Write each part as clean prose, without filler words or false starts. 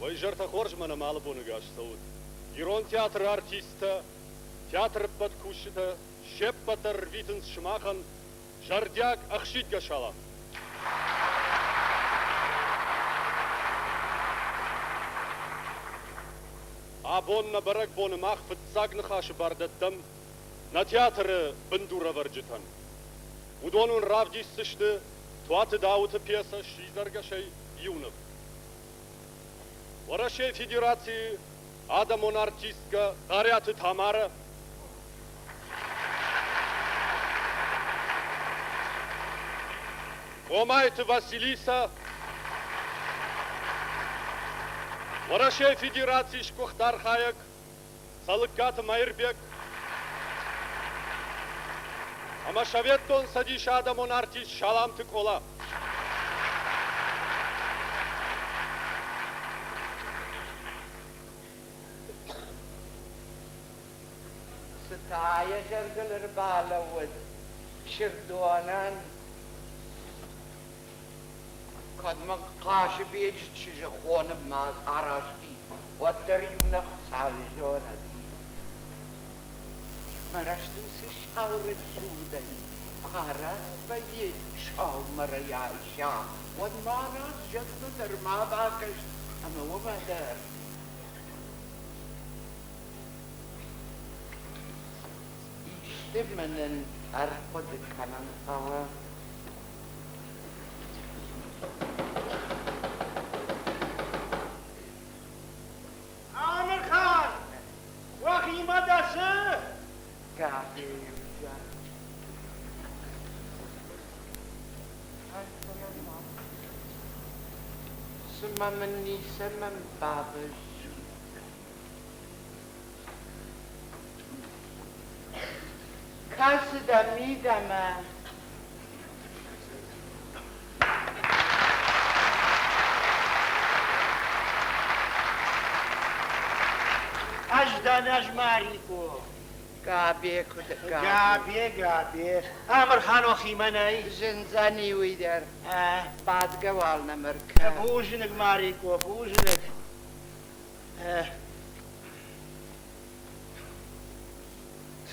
Уӕ изӕртӕ хорз мӕнӕ алы боны гас цӕут. Ирон театры артисттӕ, театры ӕппӕт кусджытӕ се ппӕт дӕр рвитынц сымахӕн зӕрдиаг ӕхсидгӕ салам. Абон нӕ бӕрӕгбоны мах фыццаг ныхасы бар дӕттӕм нӕ театры бындурӕвӕрджытӕн. Уыдон уын равдисдзысты Туаты Дауыты пьесӕ «Сидзӕргӕсӕй иу ныв». Уӕрӕсейы Федерацийы адӕмон артисткӕ Хъариаты Тамарӕ, Къомайты Василисӕ, Уӕрӕсейы Федерацийы сгуыхт архайӕг Цӕлыккаты Мӕирбег ӕмӕ Советон Цӕдисы адӕмон артист Саламты Къола. Цы та йӕ зӕрдыл ӕрбалӕууыд Сырдонӕн? Кӕд мӕ Хъазыбеджы чызджы хонынмӕ араст и, уӕддӕр иунӕг Хуыцауы зонӕг и. Мӕ рӕзты уыцы сау рӕсугъдӕй куы араст вӕййы саумӕрӕй Айсӕ, уӕд ма раст зӕдмӕ дӕр ма бакӕс ӕмӕ уымӕ дӕр. Исты мын ын ӕрхъуыды кӕнын хъӕуы. Амырхан! Уӕхимӕ дӕ цы? Габеюза. Цымӕ мын ницӕмӕн бабӕззут? Кӕсы дӕ мидӕмӕ. Ӕз дӕн, ӕз Марико. Габе куыд Габе, Габе. Амырхан охимӕ нӕй. Зындзӕни уый дӕр. Бадгӕ уал нӕм ӕркӕн. Бузныг, Марико, бузныг.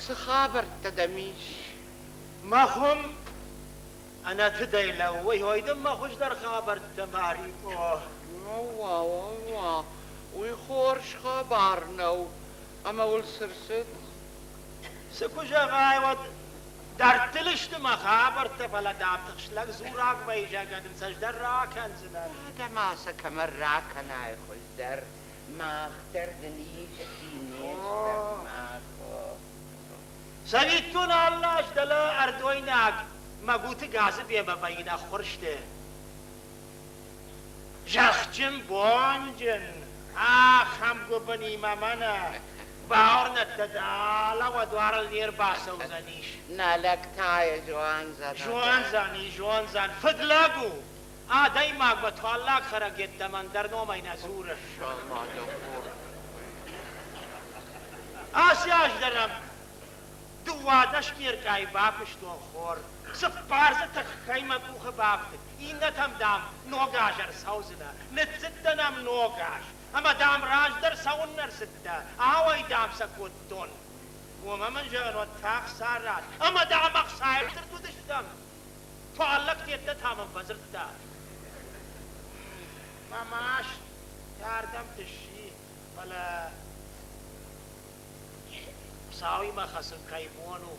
Цы хабӕрттӕ дӕм ис? Мӕ хуым ӕнӕтыдӕй лӕууы, ой дын мӕ хуыздӕр хабӕрттӕ, Марико. Уа, уа, уый хорз хабар нӕу, ӕмӕ уыл цы рцыд? Цы куы зӕгъай, уӕд дӕрдтыл сты мӕ хабӕрттӕ, фӕлӕ дӕм тыхст лӕг дзураг вӕййы, зӕгъгӕ дын сӕ ӕз дӕр ракӕндзынӕн. Уӕдӕ ма сӕ кӕмӕ ракӕнай хуыздӕр, мах дӕр дын исчи не стӕм, мах. Цӕвиттон, алы аз дӕлӕ ӕрдойнаг Мӕгуты Газыбемӕ вӕййын ӕххуырсты. Зӕхджын, бонджын, ахӕм гуыбынимӕ мӕнӕ бауырнӕд дӕ, дӕлӕ уӕ дуарыл не рбацӕудзӕнис. Нӕ лӕг та йӕ зондзӕн. Зондзӕни, зондзӕн. Фыдлӕг у. Адӕймагмӕ туаллаг хӕрӕг йеддӕмӕ ӕндӕр номӕй нӕ дзуры. Ацы аз дӕр ӕм 12 меркъайы бакуыстон хор. Цыппар дзы тыххӕй мӕ къухы бафтыд. Иннӕтӕм, дам, ног аз ӕрцӕудзынӕ. Ныццыдтӕн ӕм ног аз. Ӕмӕ, дам, раздӕр цӕуыннӕ рцыдтӕ, ауӕй, дам, сӕ кодтон. Уымӕ мын зӕгъын, уӕд та ӕхца ратт. Ӕмӕ, дам, ӕхцайыл дзырд уыдыстӕм. Туаллӕгтӕ та мӕм фӕдзырдта. Мӕ маст ардӕмты сси, фӕлӕ Хуыцауимӕ хӕцын кӕй бон у.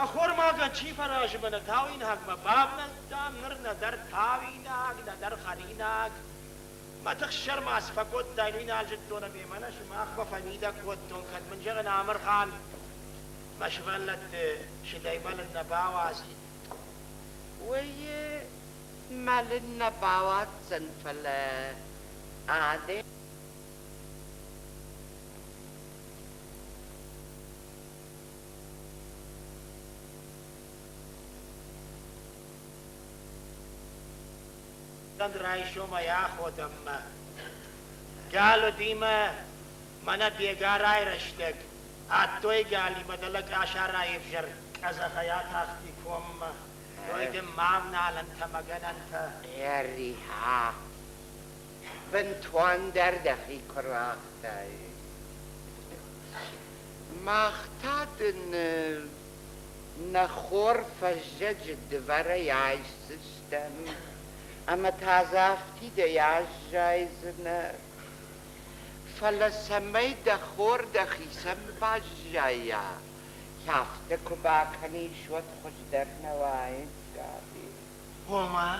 Ӕххормагӕн чи фӕразы мӕнӕ тауинагмӕ бавнӕлдтам, ныр нӕдӕр тауинаг, нӕдӕр хӕринаг. Мӕ тыхсӕр ма цы фӕкодтаин, уый нал зыдтон ӕмӕ мӕнӕ сымахмӕ фӕмидӕг кодтон, кӕд мын зӕгъын Амырхан мӕ сывӕллӕтты сыдӕй мӕлын нӕ бауадзид. Уый мӕлын нӕ бауадздзӕн, фӕлӕ адӕм Райсомӕй аходӕнмӕ гал уыди мӕ мӕнӕ бегарайы рӕстӕг Адтой галимӕ дӕлӕ къӕсӕрӕй ӕвзӕр къӕдзӕхӕй атахти коммӕ. Ой дын ма ӕвналӕнтӕ мӕ гӕнӕнтӕ. Ӕри-ха! Бынтондӕр дӕхи куы руагътай. Мах та дын нӕ хор фӕззӕджы дывӕрӕй айсдзыстӕм ӕмӕ та дзы афтидӕй аззайдзынӕ. Фӕлӕ цӕмӕй дӕ хор дӕхицӕн баззайа, афтӕ куы бакӕнис, уӕд хуыздӕр нӕ уаид, Габи? Ома?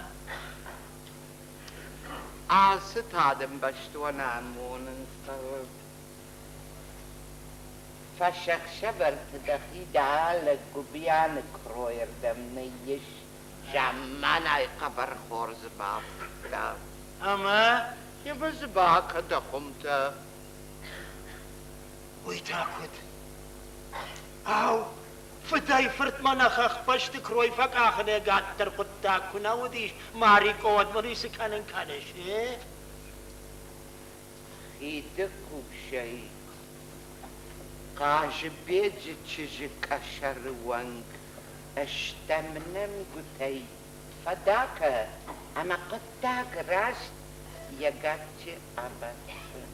Ацы та дын бӕстон амонын хъӕуы. Фӕсахсӕвӕрты дӕхи дӕлӕ Гуыбианы куыройырдӕм ныййис, замманай хъӕбӕр хор дзы бафтыдта. Ӕмӕ? Ӕмӕ дзы бакӕ дӕ хуымтӕ. Уый та куыд? Ау, фыдӕй-фыртмӕ нӕ хӕхбӕсты куырой фӕкъахын ӕгаддӕр хъуыддаг куы нӕ уыдис, Марикъо, уӕд мын уый цы кӕнын кӕныс, э? Хиды хъусӕй Хъазыбеджы чызджы къӕсӕры онг стӕм нӕмгуытӕй фӕдакӕ ӕмӕ хъуыддаг раст йӕ гаччы абаддзӕн.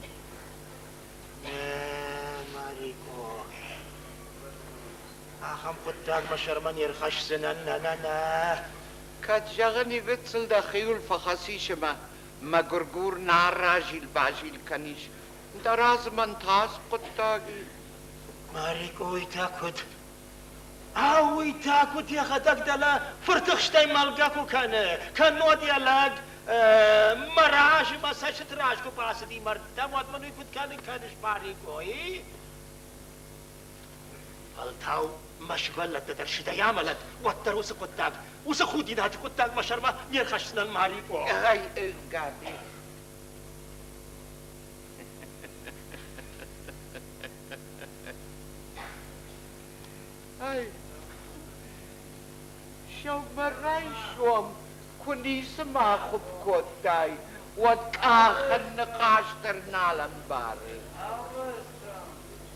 Нӕ, Марикъо, ахӕм хъуыддаг мӕ сӕрмӕ не рхӕсдзынӕн, нӕ-нӕ-нӕ. Кӕд, зӕгъын, гыццыл дӕхиуыл фӕхӕцис ӕмӕ мӕгуыргур нӕ разил-базил кӕнис, дӕ разы мӕн тас хъуыддаг и. Марикъо, уый та куыд? Ау, уый та куыд йӕхӕдӕг дӕлӕ фыртыхстӕй мӕлгӕ куы кӕны, кӕннод йӕ лӕг мӕ разы мӕ цӕстыты раз куы бацыди мӕрдтӕм, уӕд мын уый куыд кӕнын кӕныс, Марикъо, и? Фӕлтау мӕ сывӕллӕттӕ дӕр сыдӕй амӕлӕд, уӕддӕр уыцы хъуыддаг, уыцы худинаджы хъуыддаг мӕ сӕрмӕ не рхӕсдзынӕн, Марикъо. Гъей, Габи. Ай, сӕумӕрайсом куы ницы ма хуыпп кодтай, уӕд къахӕн ныхас дӕр нал ӕмбары.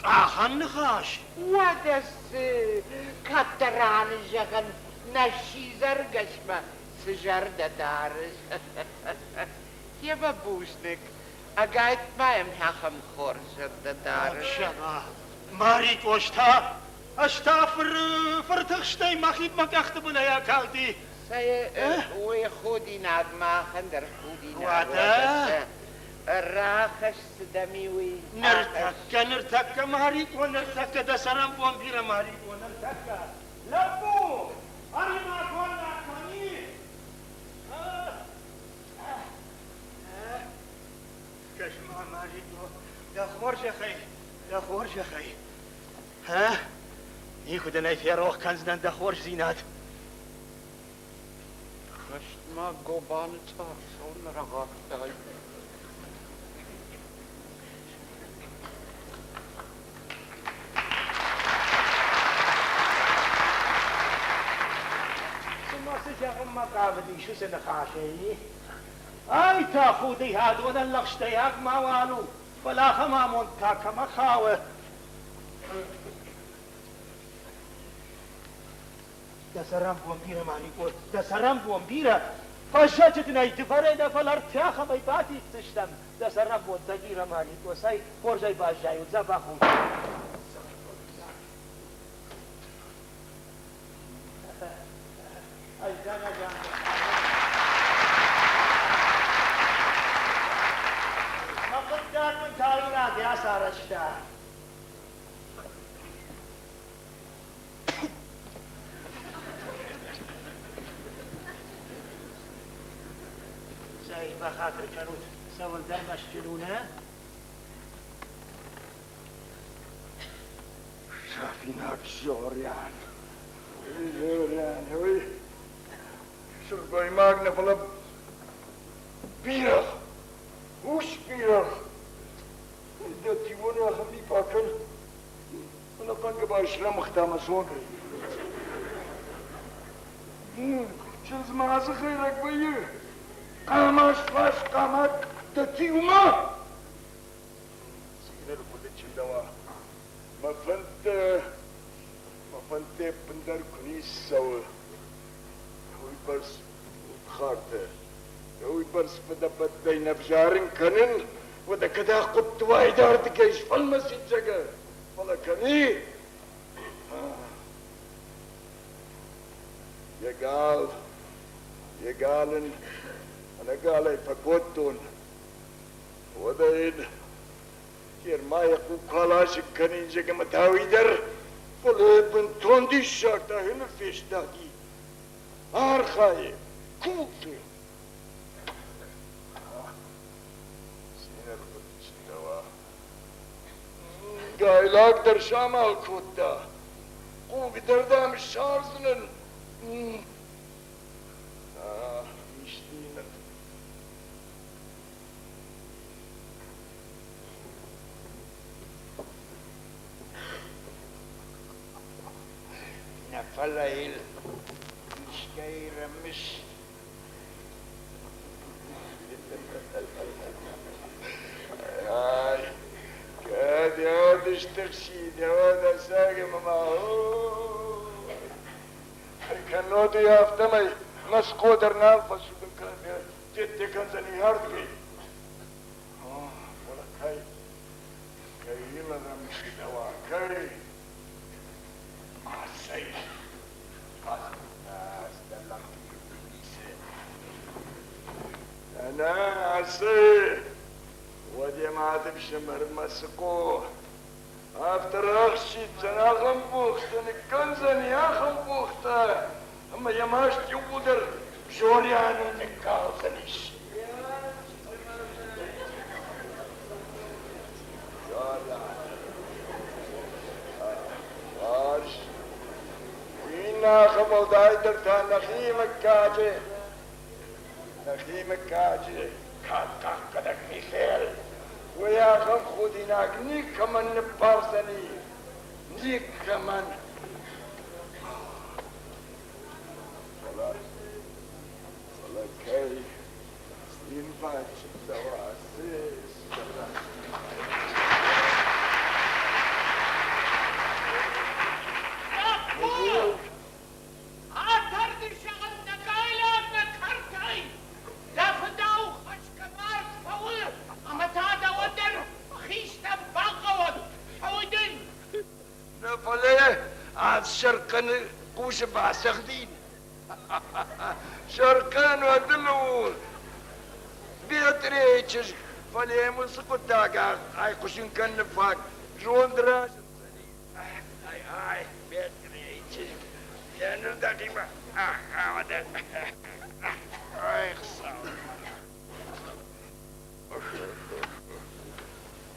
Къахӕн ныхас? Уӕдӕ цы, кӕддӕрӕны зӕгъын, нӕ сидзӕргӕсмӕ цы зӕрдӕ дарыс? Йемӕ бузныг, ӕгайтма йӕм ахӕм хорз зӕрдӕ дарыс. Мари Къоста, ӕз та фыртыхстӕй мӕхи мӕ къӕхты бынӕй акалди. Цӕй, уый худинаг махӕн дӕр худинаг. Уӕдӕ? Рахӕсс дӕм-и уый. Ныртӕккӕ, ныртӕккӕ, Марикъо, ныртӕккӕ дӕ цӕрӕнбон бирӕ, Марикъо, ныртӕккӕ. Лӕппу, ӕри-ма голлаг кӕми? Кӕс-ма, Марикъо, дӕ хорзӕхӕй, дӕ хорзӕхӕй. Ха? Никуы дын ӕй ферох кӕндзынӕн дӕ хорздзинад. Хӕстмӕ гобаны цъар цӕуын рагъӕдтай. Цыма цы зӕгъынмӕ хъавыдис уыцы ныхасӕй? Ай та худый адонӕн лӕгъстӕйаг мауал у, фӕлӕ ахӕм амонд та кӕмӕ хауы? Дӕ цӕрӕнбон бирӕ, Маликъо, дӕ цӕрӕнбон бирӕ! Фӕззӕджы дын ӕй дывӕрӕй нӕ, фӕлӕ ӕртӕхӕмӕй бафиддзыстӕм. Дӕ цӕрӕнбонтӕ бирӕ, Маликъо, цӕй, хорзӕй баззайут, дзӕбӕх ут. Мӕ хъуыддаг мын Таймураз ацарӕзта. Цӕй, бахатыр кӕнут, цӕуылдӕр мӕстджын у, нӕ? Сафинаг Зориан. Зориан, уый сылгоймаг нӕ, фӕлӕ бирӕгъ, ус бирӕгъ. Дӕ тиуоны ахӕм ми бакӕн, ӕнӕхъӕн гӕбаз срӕмыгъта мӕ цонгӕй. Чындз ма дзы хӕйрӕг вӕййы, хъама слас, хъама дӕ тиумӕ. Циныл хъуыды чындӕуа, мӕ фӕндтӕ, мӕ фӕндтӕ ӕппындӕр куы ницы цӕуы, уыйбӕрц удхартӕ. Уыйбӕрц фыдӕбӕттӕй нӕ взарын кӕнын, уӕдӕ кӕд ахъуытты уайд ардыгӕй сфӕлмӕцид, зӕгъгӕ, фӕлӕ кӕм и? Йӕ гал, йӕ гал ын ӕнӕгалӕй фӕкодтон. Уӕдӕ йын Герма йӕ хъуг аласыг кӕнин, зӕгъгӕ, ӕмӕ та уый дӕр, фӕлӕ бынтон диссаг та хины фестади. Архайы, кусы. Цин ӕрхъуыдычындӕуа. Гайлаг дӕр самал кодта. Хъуг дӕр, дам, ссардзынӕн. Исты йын Нӕ фӕлӕ йыл искӕй рӕмыс. Ай, кӕд ӕдыстыхсид, уӕд ӕцӕг ӕмӕ ма кӕннод уый афтӕмӕй Мӕскуы дӕр нал фӕцудын кӕндзӕн, дедде кӕндзӕни ардыгӕй. Фӕлӕ кӕй, кӕй йыл ӕрӕмысыдӕуа, кӕй? Асӕй Нӕ, ацы, уӕд йӕ мады фсымӕр Мӕсыкъо афтӕ рахсиддзӕн, ахӕм къухтӕ ныккӕндзӕни, ахӕм къухтӕ, ӕмӕ йӕ маст иууылдӕр Зорианыл ныккалдзӕнис. Хорз. Иннӕ ахӕм уӕлдайдӕр та нӕхи мыггаджы, нӕхи мыггаджы кад хъахъхъӕнӕг Михел. Уый ахӕм худинаг никӕмӕн ныббардзӕни, никӕмӕн. Фӕлӕ, фӕлӕ кӕй йын бачындӕуа, цы Лӕппу! Атарды зӕгъын дӕ гайлаг нӕ кӕртӕй! Дӕ фыдау хӕсгӕ мард фӕуы, ӕмӕ та дӕуӕн дӕр хистӕн бахъӕуӕд, фӕуы дын! Нӕ фӕлӕ ӕфсӕрхъӕны хъусы бацӕгъдин. Сӕрхъӕн уӕдыл у Бетърейы чызг, фӕлӕ йӕм уыцы хъуыддаг айхъуысын кӕныны фаг зонд разындзӕни. Ай-ай, Бетърейы чызг, йӕ ныр дӕхимӕ ахауӕд. Ай, Хуыцау!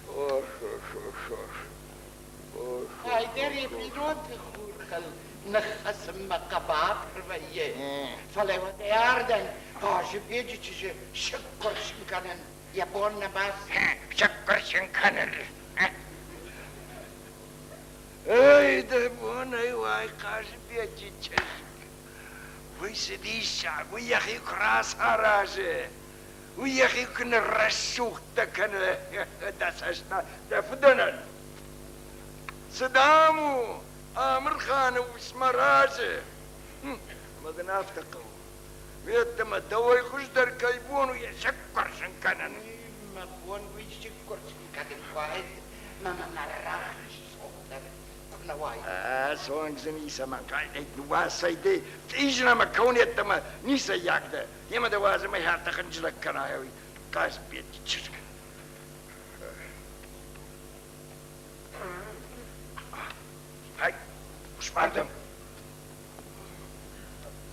Ох-ох-ох-ох. Кӕйдӕр йӕ бинонты хурхыл ныххӕцынмӕ хъӕбатыр вӕййы, фӕлӕ уӕд ардӕм Хъазыбеджы чызджы сыккуырсын кӕнын йӕ бон нӕ баци. Сыккуырсын кӕнын? Эй, дӕ бонӕй уай, Хъазыбеджы чызг! Уый цы диссаг, уый йӕхи куы рацаразы, уый йӕхи куы ныррӕсугъдтӕ кӕны дӕ цӕст дӕ фыдӕнӕн. Цы дам у, Амырханы ус мӕ разы? Ӕмӕ дын афтӕ хъӕуы. Уеддӕмӕ дӕуӕй хуыздӕр кӕй бон у йӕ сӕккуырсын кӕнын? Мӕ бон уый сӕккуырсын кӕнын куы уаид, мӕ мӕ рахиз цонг дӕр куы нӕ уаид. Цонг дзы ницӕмӕн хъайдӕй ныууасай дӕ тъизын ӕмӕ кӕуын йеддӕмӕ ницӕййаг дӕ. Йемӕ дӕ уадзӕм хӕртӕ хынджылӕг кӕнай, уый Хъазбеджы чызг. Ай, усмардӕм.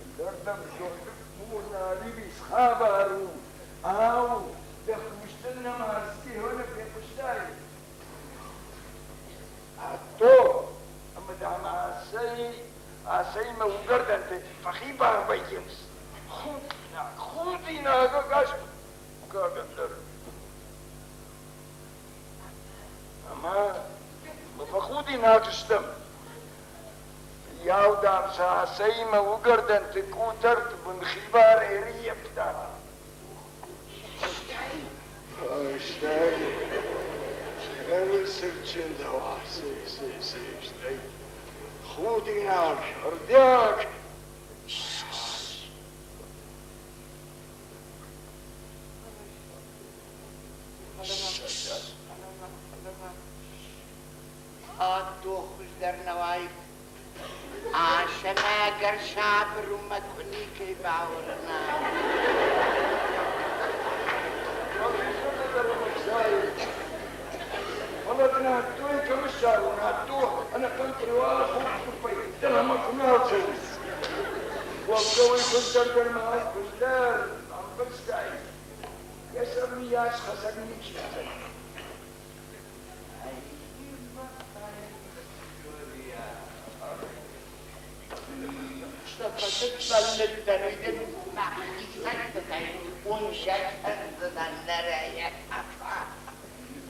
Ӕндӕрдӕм зондык мурналибис хабар у. Ау, дӕ хъустыл нӕма ӕрцыди фехъуыстай? Атто, ӕмӕ дам асӕй, асӕймӕ уыгӕрдӕнты фӕхибар вӕййынц. Худинаг, худинаг ӕгас мыггагӕн дӕр. Ӕмӕ фӕхудинаг стӕм. Фыййау, дам, сӕ асӕимӕ уыгӕрдӕнты къутӕрты бын хибар ӕрыййӕфта. Стӕй, стӕй сырчындӕуа, стӕй худинаг, ӕрдиаг. Ӕмӕ ӕгӕр сабыр у мӕ куы никӕй бауырна. Фӕлӕ дын Адтойы кӕм ссарон, Адто ӕнӕхъӕн къуыриуалы хурхтуппӕй дӕлӕмӕ куы нал цӕуы. Уӕвгӕ уый хуыздӕр дӕр ма у, хуыздӕр, ӕмбӕрстай? Йӕ сӕр мыййас хӕцӕг ничи уыдзӕн.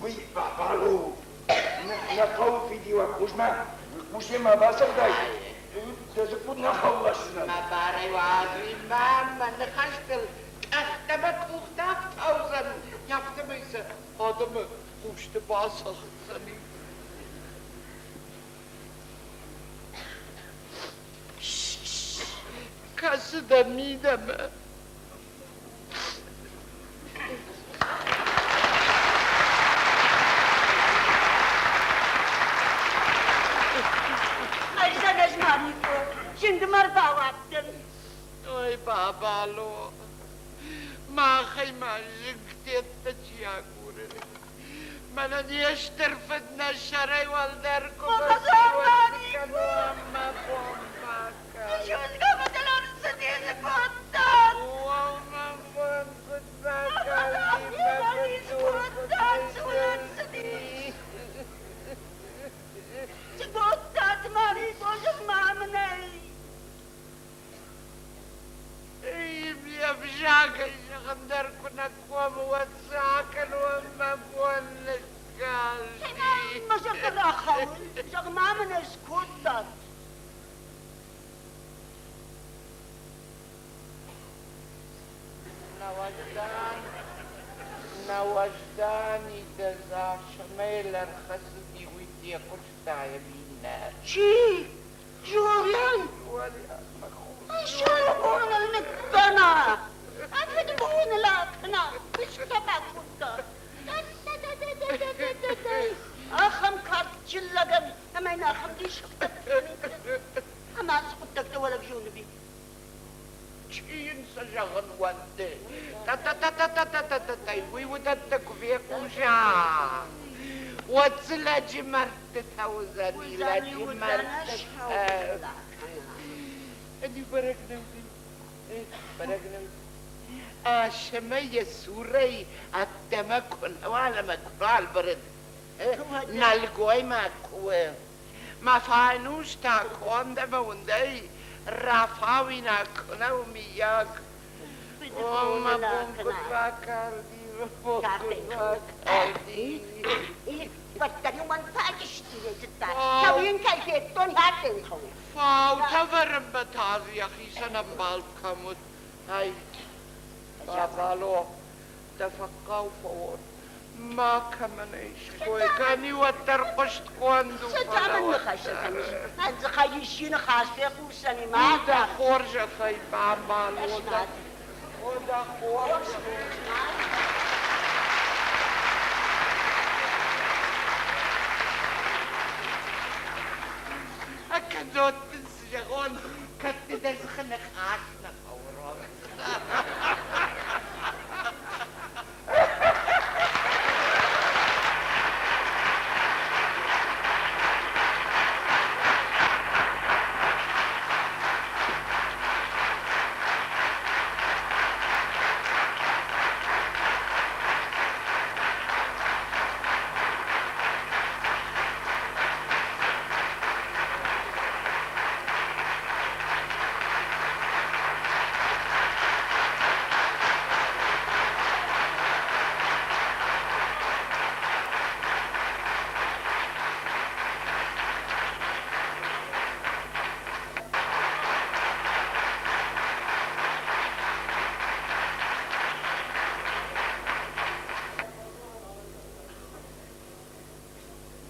Уый бабалу нӕ хъӕуы фидиуӕг хъусмӕ, хъусӕй ма бацӕгъдай, дӕ дзыкку нӕ хӕлласдзынӕн. Мӕ барӕй уадз, мӕ мӕ ныхӕстыл къӕхтӕ мӕ къухтӕ ӕфтаудзӕн, афтӕмӕй сӕ адӕмы хъусты бацӕгъддзӕни. Кӕсы дӕ мидӕмӕ. Ӕз ӕз Марико, зынгмӕ рбауадтӕн. Ой, Бабало, махӕй ма зынгтеттӕ чи агуры? Мӕнӕ не стыр фыд нӕ сӕрӕй уӕлдӕр куы бацӕуӕд кӕнон, мӕ бон бакӕн. О, мӕ бон куыд бакалди, мӕ бындур куыд ныззылди. Цы кодтат, Марико, зӕгъ-ма мын ӕй. Йе взагӕй зӕгъын дӕр куы нӕ комы, уӕд цы акӕнон, мӕ бон ныккалди. Мӕ зӕрдӕ рахауы, зӕгъ-ма мын ӕй, скодтат. Нӕуӕздан, нӕуӕздан идӕдз Асмел ӕрхӕцыди, уый фехъуыстай ӕви нӕ? Чи? Жорян? Сӕрбоныл ныккӕна, фыдбоныл акӕна, фыстӕ бакодта. Ахӕм кадджын лӕгӕн ӕмӕ йын ахӕм диссӕгтӕ ӕмӕ ацы хъуыддӕгтӕ уӕлӕг зоны би. Чи йын цы зӕгъын уӕнды? Та-та-та-та-та-та-та-та, уый уыдӕттӕ куы фехъуса, уӕд дзы лӕджы мӕрдтытӕ уыдзӕни, лӕджы мӕрдтытӕ. Ӕниу бӕрӕг нӕ уыди, бӕрӕг нӕ уыди. Асӕмӕ йӕ цурӕй ӕддӕмӕ куы нӕуал ӕмӕ куы нал бырыд, нӕлгоймаг куы у. Мӕ файнус та конд ӕмӕ уындӕй рафауинаг куы нӕ у, мыййаг. О, мӕ бон куыд бакалди, мӕ бон куыд бакалди. Фаутӕ вӕрынмӕ та дзы йӕхицӕн ӕмбал кӕм уыд. Ай, Бабало, дӕ фӕхъхъау фӕуон. Макӕмӕн ӕй ской кӕни, уӕддӕр хъуыстгонд у, фӕлӕ уӕддӕр. Дзыхӕй исчи ныхас фехъусдзӕни, ма. Дӕ хорзӕхӕй, Бабало, дӕ хорзӕхӕй. Кӕннод дын цы зӕгъон, кӕд ды дӕ дзыхы ныхас нӕ фӕуромдзынӕ.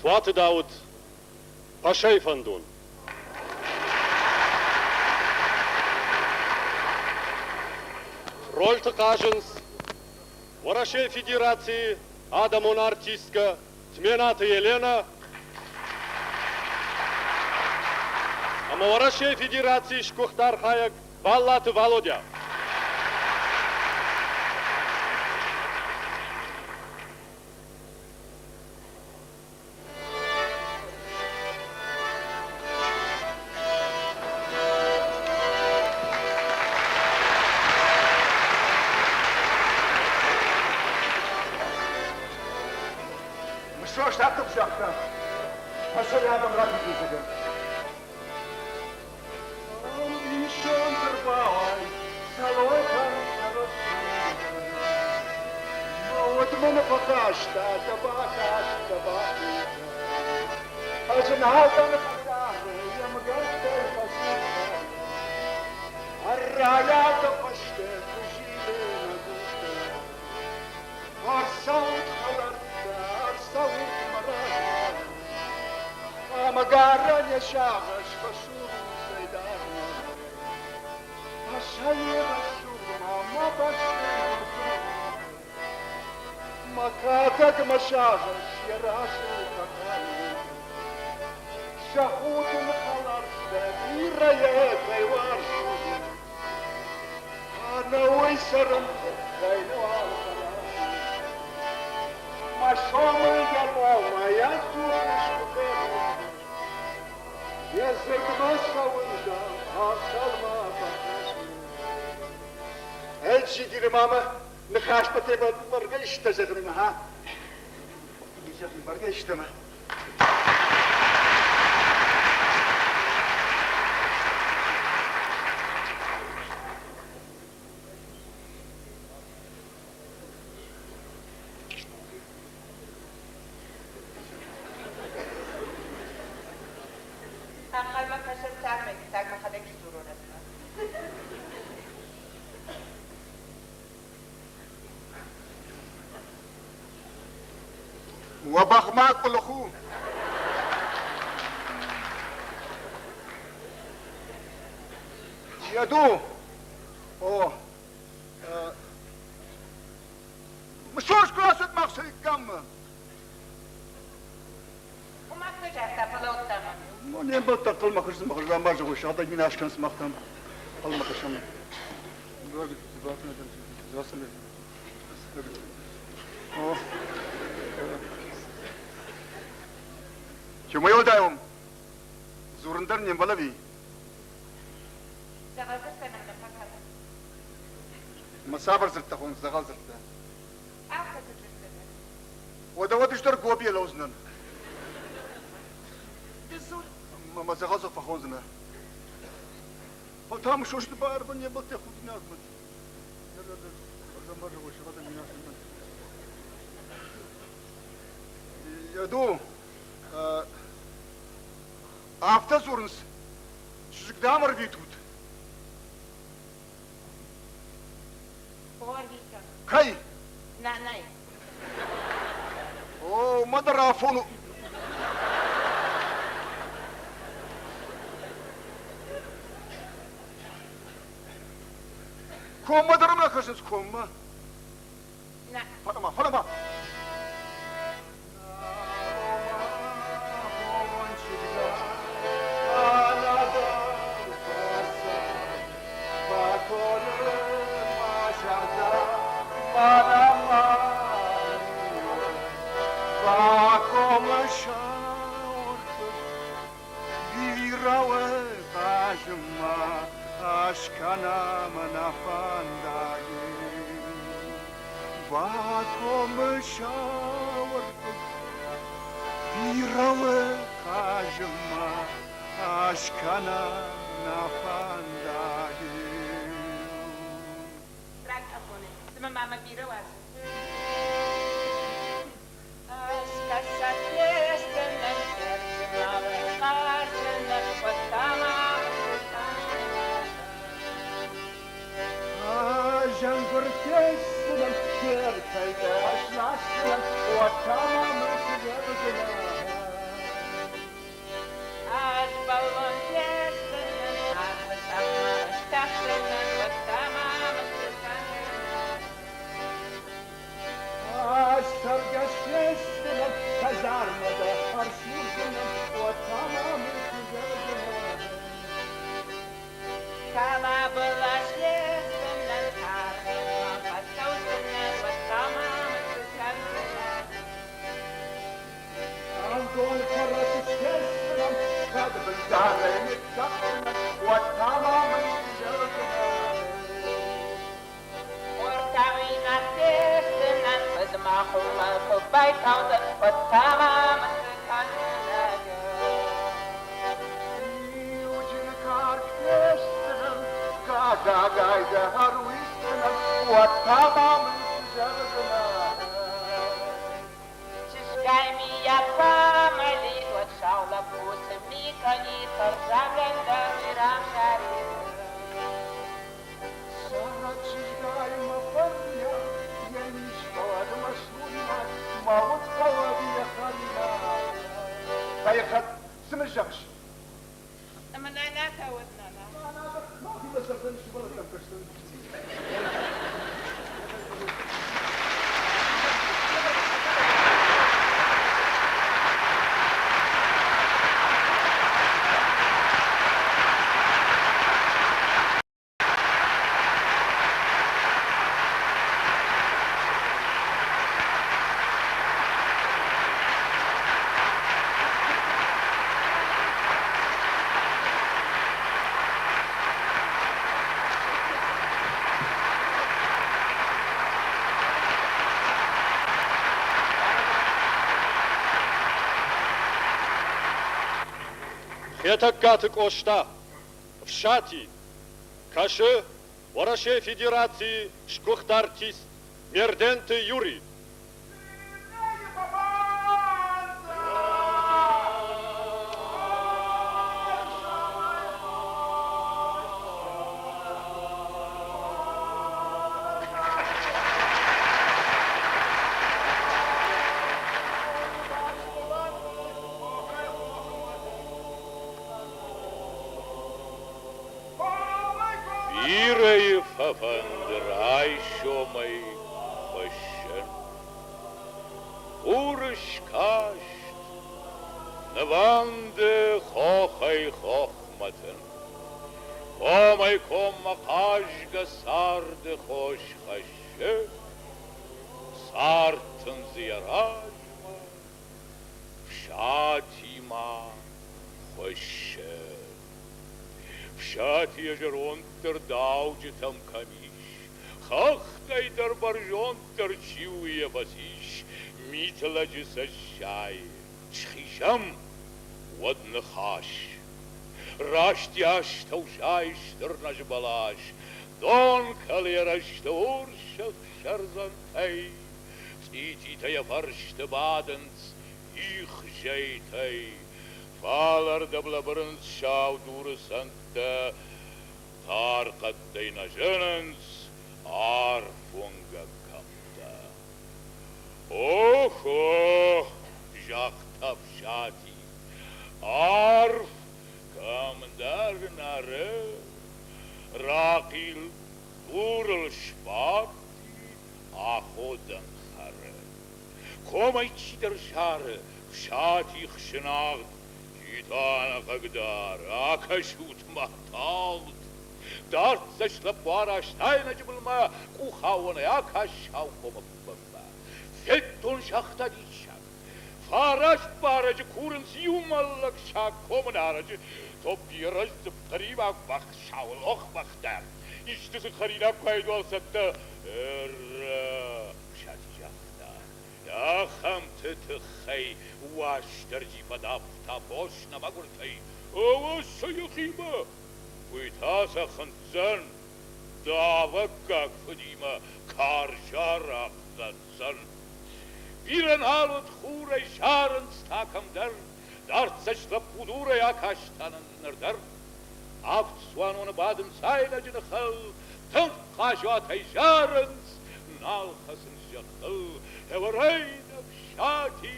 Туаты Дауыт Пашайы фӕндон. Рольты хъазынц Уӕрӕсейы Федерацийы адӕмон артисткӕ Тменаты Еленӕ ӕмӕ Ӕмӕ Уӕрӕсейы Федерацийы сгуыхт архайӕг Баллаты Валодя. Мысост афтӕ куы загъта, фӕсӕры адӕм рахизын Уӕдмӕ нӕ фӕхаста дӕ бакаст, дӕ бахудт. Ӕз нал дӕн хӕдзары, йе мгӕрттӕй фӕцудта. Ӕррайӕ дӕ фӕстӕ куы зилы нӕ къухтӕ. Ӕрцӕут, хӕлӕрттӕ, ӕрцӕут мӕ размӕ. Ӕмӕ гӕрӕн йӕ сагъӕс фӕсурут цӕйдӕрмӕ. Асайы рӕсугъдмӕ мӕ бӕсты Мӕ кадӕг, мӕ сагъӕс йӕ разы фӕкӕны. Зӕгъут ын, хӕлӕрттӕ, бирӕ йӕ кӕй уарзын. Ӕнӕуый цӕрын кӕй нал фӕразын. Мӕ сомы йӕ номӕй ӕдзух искуы фехъусын. Йӕ дзырдмӕ цӕуын, дам, ӕнхъӕлмӕ бакӕсын. Ӕлчидиры мамӕ ныхӕстӕ бӕргӕ исты зӕгъынмӕ, ха? Бӕргӕ истӕмӕ. Ӕнхъӕлмӕ кӕсӕм цармӕ, фыццаг мӕхӕдӕг сдзурон ӕз-ма. Уӕ бӕхмӕ къуылых у. Еду. О. Мысост куы рацыд махсӕйккаммӕ. Уым афтӕ загъта, фӕлӕудта мӕм. Ну, не мбӕлттӕ хъылмахыз рамазы сыгъдӕг минас кӕн сымахтӕм хъылмахызӕн. Чумӕй уӕлдай уым? Дзурын дӕр не мбӕлы ӕви? Дзӕгъӕл дзырдтӕ нӕм нӕ фӕкӕнынц. Ӕмӕ цавӕр дзырдтӕ хонынц дзӕгъӕл дзырдтӕ? Алкӕцы дзырдтӕ дӕр. Уӕдӕ уӕд ӕз дӕр гобийӕ лӕудзынӕн. Ды дзур. Мӕ дзӕгъӕл дзых фӕхондзынӕ. Фӕлӕ та мысосты бар не мбӕлттӕ худинаг мын. Еду, афтӕ дзурынц, чызг дӕм ӕрвитут. О, ӕрвитӕм. Кӕй? Нанай. О, уымӕ дӕр афон у. Коммӕ дӕр ӕм рахӕссынц, коммӕ. Нӕ. Фӕлӕ-ма, фӕлӕ-ма! Бакомы сауӕрфыг бирӕгъы хъазынмӕ аскӕна нӕ фӕндагыл. Рагафоны, цыма мамӕ бирӕ уарзы. Ӕз фестынӕн кӕрдзынау, хъазынӕн кодтам. Зӕнгуыр фестынӕн кӕртӕй асласдзынӕн, уӕд та ма мын цы зӕгъдзынӕ? Ӕз бӕллон фестынӕн, арвы цъӕхмӕ стӕхдзынӕн, уӕд та ма мын цы кӕндзынӕ? Ӕз цӕргӕс фестынӕн, хӕдзармӕ дӕ ӕрсурдзынӕн, уӕд та ма мын цы зӕгъдзынӕ? Уӕдта ма бӕлас есдзӕнӕн, арвмӕ фӕццӕудзӕнӕн, уӕдта ма мын цы кӕндзынӕ? Ӕндон фӕрӕт схӕсдзынӕн, кӕд бындарӕй ныццӕгъддзынӕн, уӕд та ма мын цы зӕгъдзынӕ? Хортауйнаг фестдзынӕн, фыд мӕ хуымӕ куы байтаудзӕн, уӕд та ма мын цы кӕндзынӕ? Иуджын карк фестдзынӕн, гагагай дӕ ӕруидздзынӕн, уӕд та ма мын цы зӕгъдзынӕ? Чызгай миййаг куы амӕлид, уӕд сау лӕппу цы ми кӕнид, хӕрзагӕн дӕр уый равзарид. Сӕрра чызгай мӕ фӕндиаг, йӕ низ фӕуӕд мӕ суринаг, мӕ уд фӕуӕд йӕ хӕринаг. Тӕригъӕд, цы мын зӕгъыс? Ӕмӕ нана та уӕд нана. Нана дӕр мӕхимӕ зӕгъдзӕн сывӕллӕттӕм кӕсдзӕн. Хетӕгкаты Къоста, Фсати, кӕсы Уӕрӕсейы Федерацийы сгуыхт артист Мерденты Юрий. Бирӕйы фӕфӕнды райсомӕй хуыссын. Хуры скаст нывӕнды хохӕй хохмӕ тын. Комӕй-коммӕ хъазгӕ царды хос хӕссы, цард тындзы йӕ размӕ, Фсатимӕ хуыссы. Фсати йӕ зӕронддӕр дауджытӕм кӕм ис, хӕхтӕй дӕр бӕрзонддӕр чи у, йӕ фӕцис митлӕджы цӕссайы. Схизӕм, уӕд ныхас. Раст йӕ астӕу зайы стыр нӕзы бӕлас, дон кӕлы йӕ рӕзты урс ӕхсӕрдзӕнтӕй. Цъититӕ йӕ фӕрсты бадынц их зӕйтӕй, фалӕрдӕм лӕбырынц сау дуры цӕндтӕ, тар хъӕдтӕй нӕ зынынц арф уынгӕг кӕмттӕ. Охо, загъта Фсати, арф кӕмдӕр нӕры, рахъил дурыл сбадти, аходӕн хӕры. Комӕй чидӕр зары, Фсати хсынагъд, чи та ӕнӕхъыгдар, акӕсут-ма тагъд! Дӕрддзӕст лӕппу араст айнӕджы былмӕ, къухауонӕй акаст сау комы бынмӕ. Федтон, загъта диссаг, фараст барӕджы курынц иу мӕллӕг саг комы нарӕджы, топпирӕздзыпп хъримаг бӕх саулох бӕхтӕ. Исты сын хӕринаг куы уаид уал цӕттӕ. Ӕрра, Фсати загъта, ахӕмты тыххӕй Уастырджи фӕдавта фос нӕ мӕгуыртӕй. Ӕвӕц йӕхимӕ, уый та сӕ хынцдзӕн, давӕггаг фыдимӕ карз арахъ дӕтдзӕн. Бирӕ нал уыд хурӕй зарынц та кӕмдӕр, дӕрддзӕст лӕппу дурӕй акаст ныр дӕр. Авд цуаноны бадынц айнӕджы ныхыл, тынг хъазуатӕй зарынц, нал хӕцынц зӕххыл, ӕвӕрӕй ӕфсати.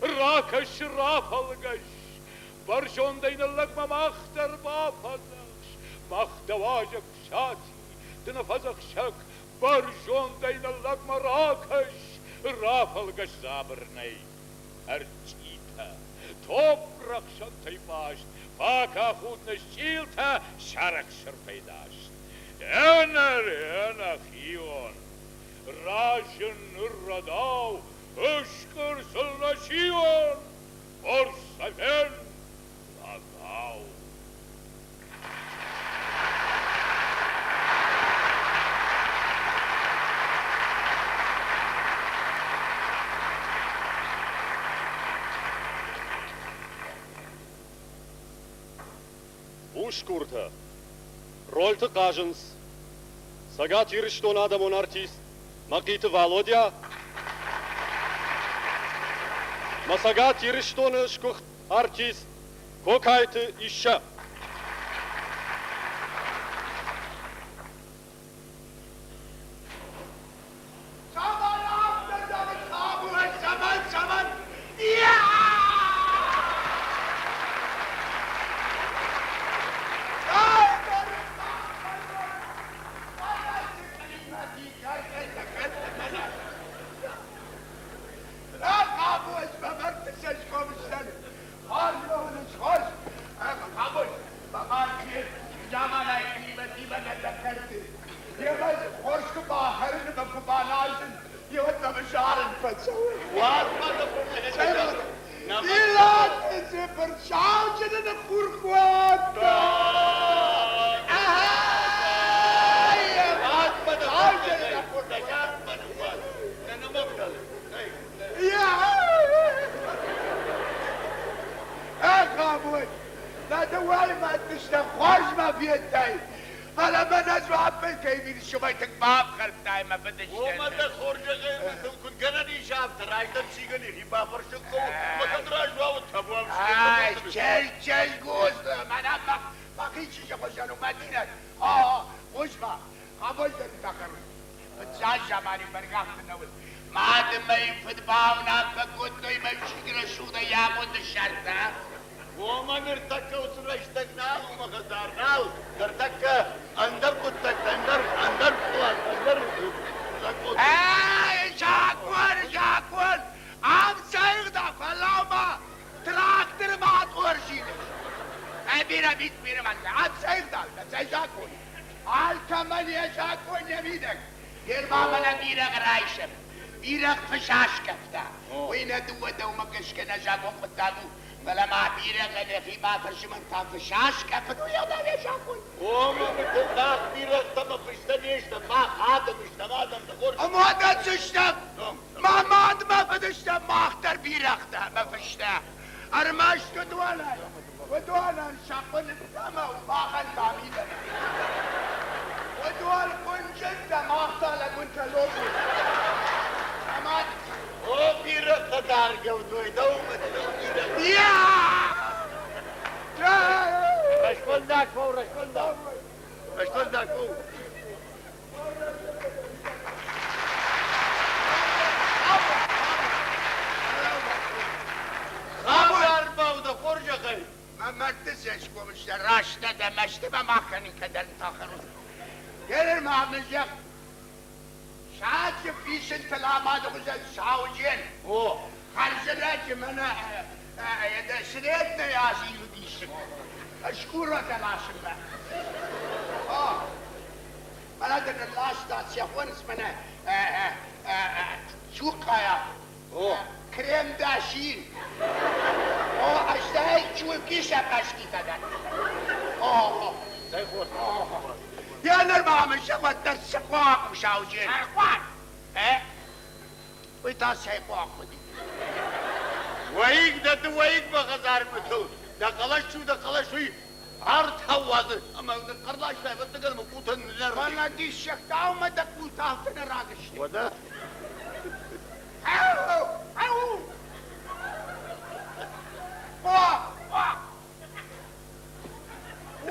Ракӕс, рафӕлгӕс, бӕрзондӕй ныллӕгмӕ мах дӕр бафӕдзӕхс, мах дӕ уазӕг Фсати, ды нӕ фӕдзӕхсӕг, бӕрзондӕй ныллӕгмӕ ракӕс, рафӕлгӕс дзабыр нӕй, ӕрчъитӕ. Топп рӕхсӕнтӕй баст, Фӕкафут нысчъилтӕ сӕрӕхсырфӕй даст. Ӕнӕ ӕнӕхион, разын ныр рӕдау, Ыскъуыр сыл нӕ сион, Хорз-сафӕн лӕгау. Усгуртӕ рольты хъазынц Цӕгат Ирыстоны адӕмон артист Мӕхъиты Валодя ӕмӕ Цӕгат Ирыстоны сгуыхт артист Кокайты Иссӕ. Цӕмӕн афтӕ зӕгъыс, хъӕбул, цӕмӕн, цӕмӕн? Фӕлӕ мӕнӕ дзуаппӕй кӕй милсымӕй тынг бафхӕрдтай мӕ фыдыстӕн. Уымӕ дӕ хорзӕхӕй мын куыд гӕнӕн ис афтӕ раздӕр циган йӕхи бафӕрсын хъӕуы, ӕмӕ кӕд разуауд табуам Ай, чел, чел, густ, мӕнӕ мӕхи чызджы хуызӕн у Мӕдинӕт. О, хъус-ма, хъӕбул дын фӕхӕрын. Фыццаг заманы бӕргӕ афтӕ нӕ уыд. Мады мӕй фыдбауынаффӕ кодтой мӕ чызг рӕсугъдӕй йӕ амонд ссардта. Уомӕ ныртӕккӕ уыцы рӕстӕг нал у мӕ хӕдзар, нал. Ныртӕккӕ ӕндӕр хъуыддӕгтӕ, ӕндӕр, ӕндӕр пълан, ӕндӕр закъон. Ӕй, закъон, закъон! Ам цӕгъда, фӕлӕуу-ма, тракторы ма атъорзилыс. Ӕй, бирӕ мит, бирӕ ма, ам цӕгъда, цӕй закъон? Алкӕмӕн йӕ закъон йӕ мидӕг. Герма мӕнӕ бирӕгъ райсӕм. Бирӕгъ фыс аскъӕфта. Уый нӕ дыууӕ дӕумӕ гӕсгӕ нӕ закъон хъуыддаг у. Фӕлӕ ма бирӕгъӕн йӕхи бафӕрсынмӕ та фыс аскъӕфын, уый ӕгъдау йӕ закъон. Ома мах бирӕгътӕ мӕ фыстӕ не стӕм, мах адӕм стӕм, адӕм дӕ хорз. Ӕмӕ уӕдӕ цы стӕм? Мӕ мад мӕ фыдыстӕм, мах дӕр бирӕгътӕ мӕ фыстӕ. Ӕрмӕст уыдонӕн, уыдонӕн сӕ хъуыдытӕ мӕ махӕн та мидӕмӕ. Уыдон хъуынджынтӕ, мах та лӕгуынтӕ лопут. Ӕмӕ О, бирӕгътӕ даргӕвдой, дӕумӕ дӕу бирӕгътӕ. Рӕстфӕндаг фӕу, рӕстфӕндаг. Рӕстфӕндаг фӕу. Хабар бау дӕ хорзӕхӕй. Мӕ мӕрдты цӕсгом сты раст нӕ дӕ мӕсты мӕ ма кӕнын кӕдӕм тахӕрут. Герыр ма мын зӕгъ, Саджы фисынтыл амады хуызӕн сауджын. О, хӕрзӕрӕджы мӕнӕ Средней Азийы уыдис шкурӕтӕ ласынмӕ. О, мӕнӕ дын нылласта сӕхоныс мӕнӕ цухъхъайӕ. О, крем дашин. О, ӕстӕй чулки сапашкитӕ дӕр. О, Цӕй хорз. Йӕ ныр ма мын зӕгъ, цы хъуаг у сауджын? Ӕрхъуаг! Э? Уый та цӕй хъуаг уыди? Уӕйыг дӕ ды уӕйыг мӕ хӕдзармӕ дӕ хъӕлӕс чи у, дӕ хъӕлӕс уый арт ауадзы ӕмӕ ныхъхъӕр ластай, ӕвӕццӕгӕн мӕ къутӕн ныннӕрыди. Фӕлӕ диссӕгтау мӕ дӕ къутӕ афтӕ нӕ рагысты. Уӕдӕ? Ау! Ау! О! О!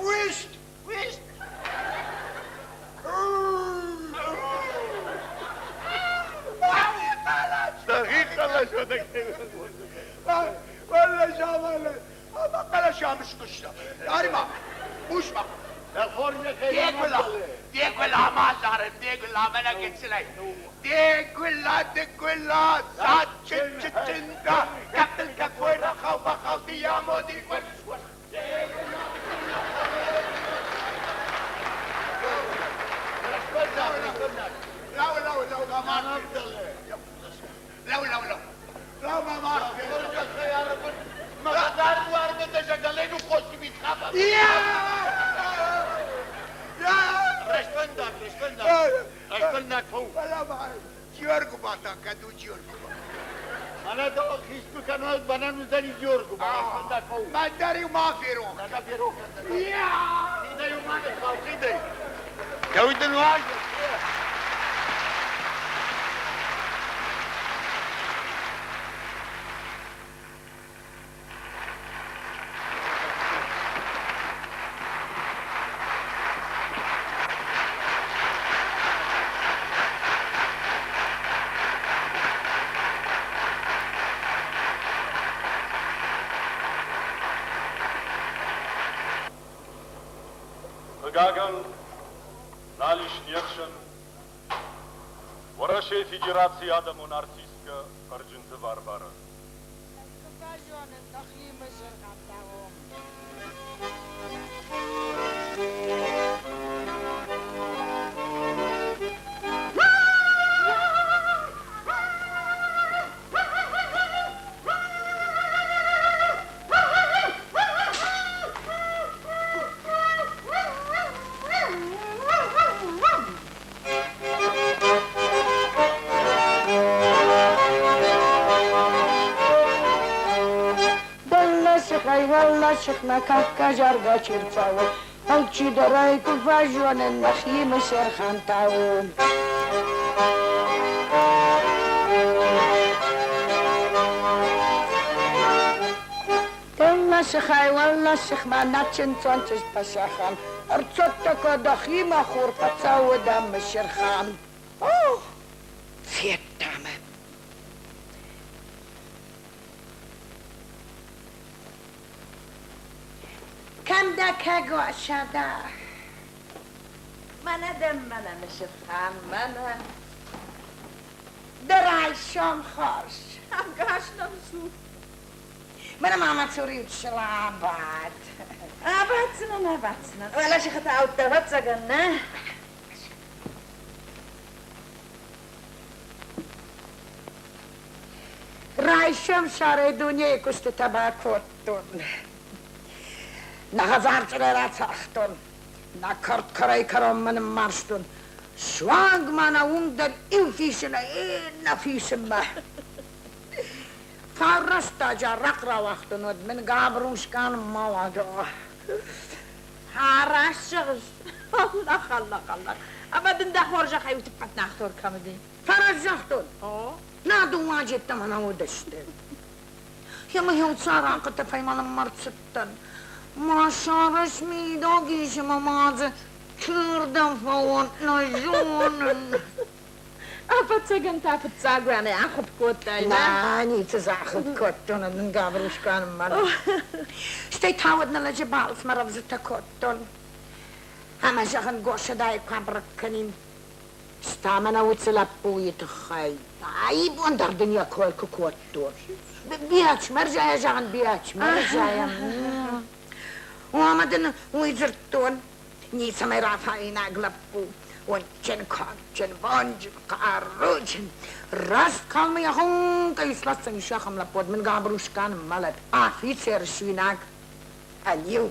Уист! Уист! Дӕхи хъӕлӕс Валла шамале, ама хъӕлӕс ам скуыста. Ари-ма, хъус-ма. Дӕ Дегула, дегула ма зарын, дегула мӕнӕ гыццылӕй. Дегула, дегула, саччын-чыччында, кӕптыл кӕкой рахау-бахау диямо дигуэл. Хъыгагӕн, нал ис не хсӕн Уӕрӕсейы Федерацийы адӕмон артисткӕ Хъӕрджынты Варвара. Уӕлласыхмӕ кафгӕ заргӕ чи рцӕуы, алчидӕр ӕй куы фӕзоны, нӕхимӕ сӕрхӕнтау. Дӕлласыхӕй уӕлласыхмӕ нӕ чындздзон чызг Пасӕхан ӕрцӕттӕ код дӕхимӕ хур фӕцӕуы дӕ Мысырхан. О, федта мӕ. Кӕм дӕ кӕгуасада? Мӕнӕ дӕм, мӕнӕ Мысырхан, мӕнӕ. Дӕ райсом хорз. Ӕгас нӕм цу. Мӕнӕ ма мӕ цур иучысыл абад. Абаддзынӕн, абаддзынӕн. Уӕлӕсыхы та аудта, ӕвӕццӕгӕн, нӕ? Райсом сӕрӕй дунейы куыстытӕ бакодтон. Нӕ хӕдзар цъырӕй рацагътон, нӕ кӕрт кӕрӕй-кӕронмӕ ныммарзтон. Суанг ма нӕ уынг дӕр иу фисынӕй иннӕ фисынмӕ. Фӕрӕстӕджы арахъ рауагътон, уӕд мын Габрушка ныммауадза. Раст зӕгъыс. Аллах, Аллах, Аллах. Ӕмӕ дын дӕ хорзӕхӕй утыппӕт нӕхтор кӕм уыди? Фӕрӕз загътон. Нӕ дыууӕ мӕ нӕ уыдысты. Ӕмӕ иу царахъы тӕфӕй ма ныммӕрдцыдтӕн. Мӕ сӕры смидӕг ис ӕмӕ ма дзы чердӕм фӕуон, нӕ зонын. Ӕвӕццӕгӕн та фыццаг уӕнӕй ахуыпп кодтай, нӕ? Нӕ, ницы дзы ахуыпп кодтон, нын Гаврушка ныммард. Стӕй та уӕд нӕ лӕджы балцмӕ рӕвдзытӕ кодтон. Ӕмӕ, зӕгъын, Госӕдайы куы абӕрӕг кӕнин. Стӕ мӕнӕ уыцы лӕппуйы тыххӕй. Ибон дӕр дын йӕ кой куы кодтон. Биачмӕрзайӕ, зӕгъын, Биачмӕрзайӕ. Омӕ дын уый дзырдтон, ницӕмӕй рафаинаг лӕппу, уындджын, кадджын, бонджын, хъаруджын. Раст калмы йӕ хуынкъӕй сласдзӕнис ахӕм лӕппу, уӕд мын Габрушка ныммӕлӕд, афицер суинаг. Ӕниу,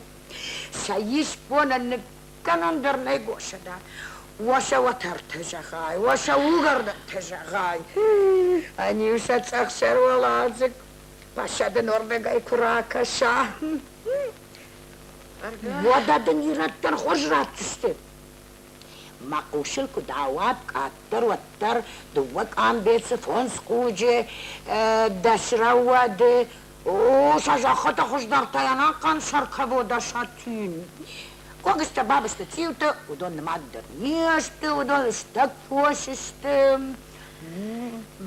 сӕ исбонӕн ныккӕнӕн дӕр нӕй Госӕда. Уосӕ уӕтӕртӕ зӕгъай, уосӕ угӕрдӕнтӕ зӕгъай. Ӕниу сӕ цъӕхсӕр уӕладзыг Паша дын уырдыгӕй куы ракӕса. Уӕдӕ дын ирӕттӕн хорз ратдзысты. Мӕ хъусыл куыд ауад, къаддӕр уӕддӕр дыууӕ къамбецы, фондз хъуджы, дӕс рӕуӕды, о, сӕ зӕххытӕ хуыздӕртӕй ӕнӕхъӕн сӕр кӕвода сатин. Гогызтӕ, бабызты, цъиутӕ, уыдон нымад дӕр не сты, уыдон лыстӕг фос сты.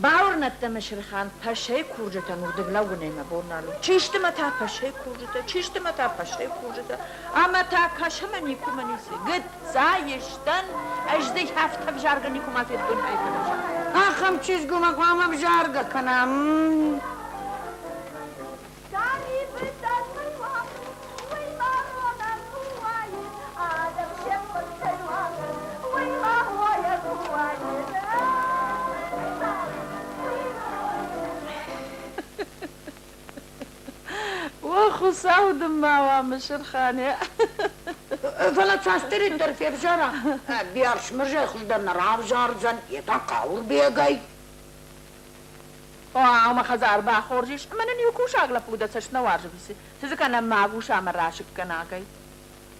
Бауырнӕд дӕ, Мысырхан, Пӕсӕйы курджытӕн уырдыг лӕууынӕй мӕ бон нал у. Чи сты мӕ та Пӕсӕйы курджытӕ, чи сты мӕ та Пӕсӕйы курджытӕ? Ӕмӕ та кӕсы мӕ никуы мӕ ницы. Гыцца стӕн, ӕз дзы афтӕ ӕвзаргӕ никуыма федтон ӕй Ахӕм чызг уымӕ хъуамӕ ӕвзаргӕ кӕна. О, Хуыцау дын ма уа, Мысырхан, Фӕлӕ цасдӕриддӕр февзӕра, Биарсмырзӕй хуыздӕр нӕ равзардзӕн, йе та Хъауырбегӕй. О, мӕ хӕдзар бахорз ис, ӕмӕ нын иу кусаг лӕппу дӕ цӕст нӕ уарзы, цы дзы кӕнӕм магуса ӕмӕ расыггӕнагӕй?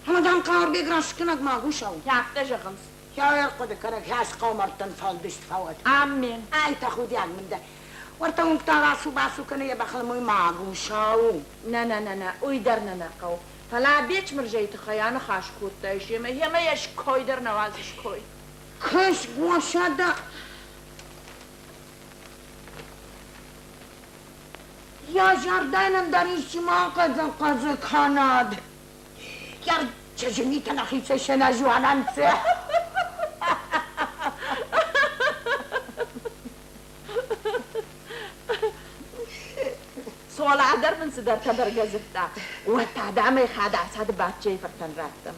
Ӕмӕ дам Хъауырбег расыггӕнаг магуса у. Афтӕ зӕгъынц. Ӕрхъуыды кӕнӕг хӕс хъӕумӕрдтӕн фӕлдыст фӕуӕд. Аммен. Ай тӕхудиаг мын дӕ. Уӕртӕ уынгтӕ рацу-бацу кӕны йӕ бӕхыл мой магуса у. Нӕ, нӕ, нӕ, нӕ, уый дӕр нӕ нӕ хъӕуы. Фӕлӕ Бечмырзӕйы тыххӕй аныхас кодтаис ӕмӕ йемӕ йӕ ской дӕр нӕ уадзы ской. Кӕс, Гуасада, Йӕ зӕрдӕйӕн ӕндӕр исчи ма къӕдзӕ-къӕдзӕ кӕнӕд. Йӕ чызджы митӕ нӕхицӕй сӕнӕзуан ӕнцӕ. Цола дӕр мын цыдӕртӕ бӕргӕ дзырдта, уӕд та адӕмӕй хӕдӕцады Баччейы фыртӕн раттӕм.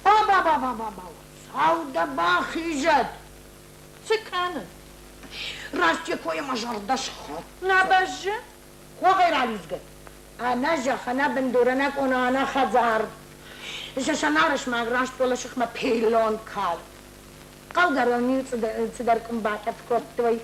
Ба-ба-ба-ба-ба-ба, Хуыцау дӕ бахизӕд! Цы кӕны? Раст йӕ койӕ мӕ зӕрдӕ схатт. Нӕ бӕззы? Хохӕй ралидзгӕ. Ӕнӕ зӕхх, ӕнӕ бындур, ӕнӕ къона, ӕнӕ хӕдзар. Сӕнарысмаг раст уӕлӕсыхмӕ пиллон калд. Хъӕугӕрон-иу цыдӕр къуым батъӕпп кодтой.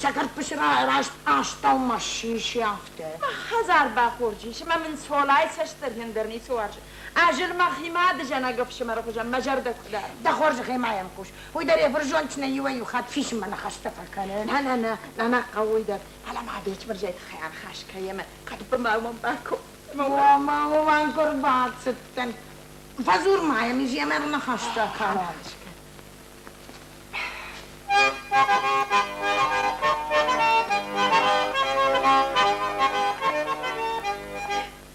Сӕ кӕртбысы раст астӕумӕ сиси афтӕ. Мӕ хӕдзар бахорз ис ӕмӕ мын Цолайы цӕст дӕр ӕндӕр ницы уарзы. Ӕз ыл мӕхи мады зӕнӕг ӕфсымӕры хуызӕн мӕ зӕрдӕ куы дарын. Дӕ хорзӕхӕй ма йӕм хъус. Уый дӕр йӕ фырзондджынӕй иуӕй-иу хатт фисынмӕ ныхӕстӕ фӕкӕны. Нӕ, нӕ, нӕ, нӕ, нӕ хъӕуы уый дӕр. Фӕлӕ ма Бечмырзӕйы тыххӕй аныхас кӕиӕм, хъӕдбынмӕ уымӕн бакодтам. Омӕ уымӕн куы рбацыдтӕн. Фӕдзур ма йӕм, ис йемӕ ныхӕстӕ кӕнон.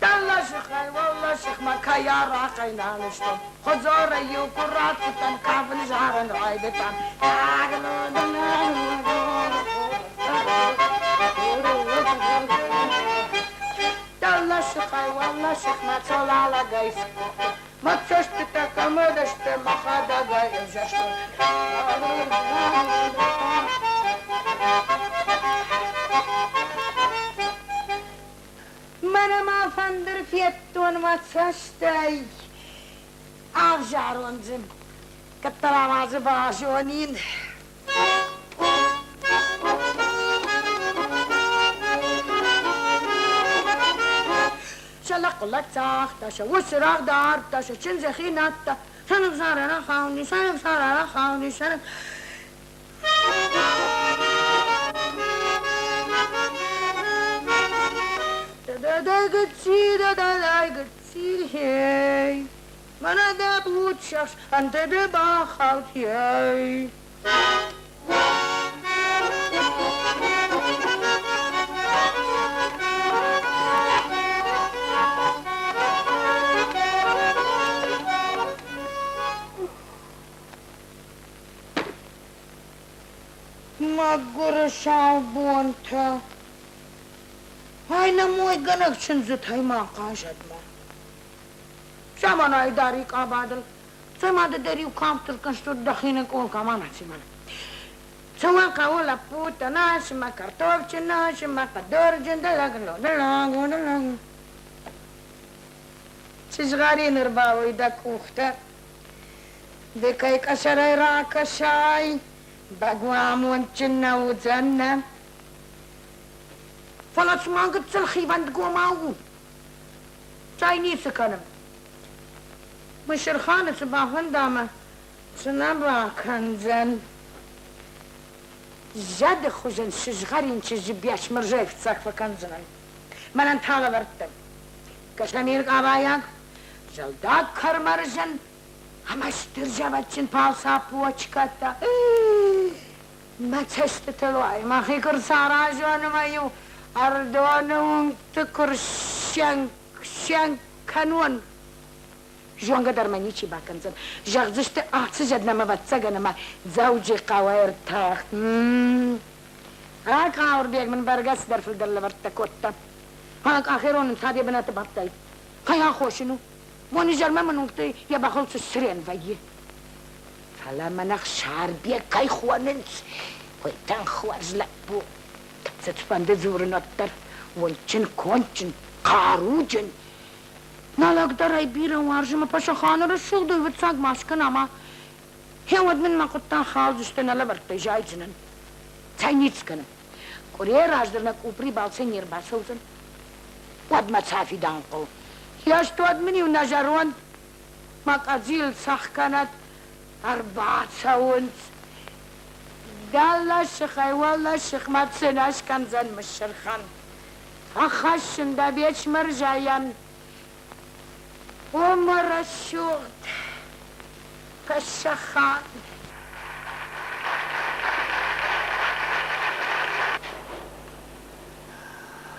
Дӕллӕсыхӕй уӕллӕсыхмӕ кӕй арахъӕй нал стон, Хъодзорӕй-иу куы рацыдтӕн, кафын зарын райдыдтам. Дӕллӕсыхӕй уӕллӕсыхмӕ цолалагӕй скодтон, Мӕ цӕстытӕ кӕм уыдысты, мӕхӕдӕг ӕй ӕвзӕрстон. Мӕнӕ ма фӕндыр федтон мӕ цӕстӕй. Ӕвзарон дзы, кӕддӕра ма дзы базонин. Сӕ лӕхъхъ цагъта, сӕ усы рагъ дардта, сӕ чындзы хи надта, сӕ ныфсар ӕрӕхауди, сӕ ныфсар ӕрӕхауди, сӕ Мӕнӕ дӕ буцсахс, ӕндӕр бахауд, ей. Мӕгуыры сау бонтӕ! Ай нӕ мойгӕнӕг чындзытӕй ма хъазӕд ма. Заманайы дари къабадыл, цӕмӕ ды дӕр-иу кафтыл кӕстут дӕхи ныкъул кӕмӕн Цӕуӕн хъӕуы лӕппутӕ насмӕ, картофджын насмӕ, хъӕдурджын дӕлӕг, лодылаг, Сызгъӕрин ӕрбауй дӕ къухтӕ, Ды кӕй къӕсӕрӕй ракӕсай, бӕгуы амондджын нӕ уыдзӕн, нӕ. Фӕлӕ цыма гыццыл хивӕндгомау у. Цӕй ницы кӕнын. Мысырханы цы бафӕнда мӕ цы нӕ бакӕндзӕн. Зӕды хуызӕн сызгъӕрин чызджы Бӕсмырзӕйы фыццаг фӕкӕндзынӕн. Мӕнӕн та лӕвӕрдтӕ. Кӕсӕмир къабайаг, зӕлдаг кӕрмӕрзӕн ӕмӕ стыр зӕвӕтджын палца почкӕтӕ. Мӕ цӕстытыл уайы, мӕхи куы рцаразон ӕмӕ-иу Ӕрыдоны уынгты куы рсӕнк-сӕнк кӕнон, зонгӕ дӕр мӕ ничи бакӕндзӕн. Зӕгъдзысты, ацы зӕд нӕм ӕвӕццӕгӕн ӕмӕ Дзӕуджыхъӕуӕй ӕртахт. Хъауырбег мын бӕргӕ цыдӕр фылдӕр лӕвӕрттӕ кодта. Фӕлӕ къахерон ын цад йӕ бынаты бадтаид. Кӕй аххос ын у? Бонизӕрмӕ мын уынгты йӕ бӕхыл цы сцырен вӕййы. Фӕлӕ мӕн Ӕхсарбег кӕй хонынц, уый тынг хорз лӕппу. Цыфӕнды дзурын уӕддӕр, уындджын, кондджын, хъаруджын. Нӕ лӕг дӕр ӕй бирӕ уарзы мӕ Пашаханы рӕсугъд уый ма скӕн ӕмӕ гъеуӕд мын мӕ хъуыддаг халдзысты, нӕ лӕвӕрттӕй зайдзынӕн. Цӕй ницы кӕны. Къуырийӕ раздӕр нӕ къупри балцӕй не рбацӕудзӕн. Уӕд мӕ цӕфидан хъӕуы. Хӕст уӕд мын-иу нӕ зӕронд мӕ къӕдзил цӕхх кӕнӕд. Ӕрбацӕуынц. Дӕлӕ сыхӕй уӕлӕ сыхмӕ цынӕ скӕндзӕн Мысырхан. Фӕхӕссын дӕ Бечмырзӕйӕн. О, мӕ рӕсугъд Пӕсӕхан!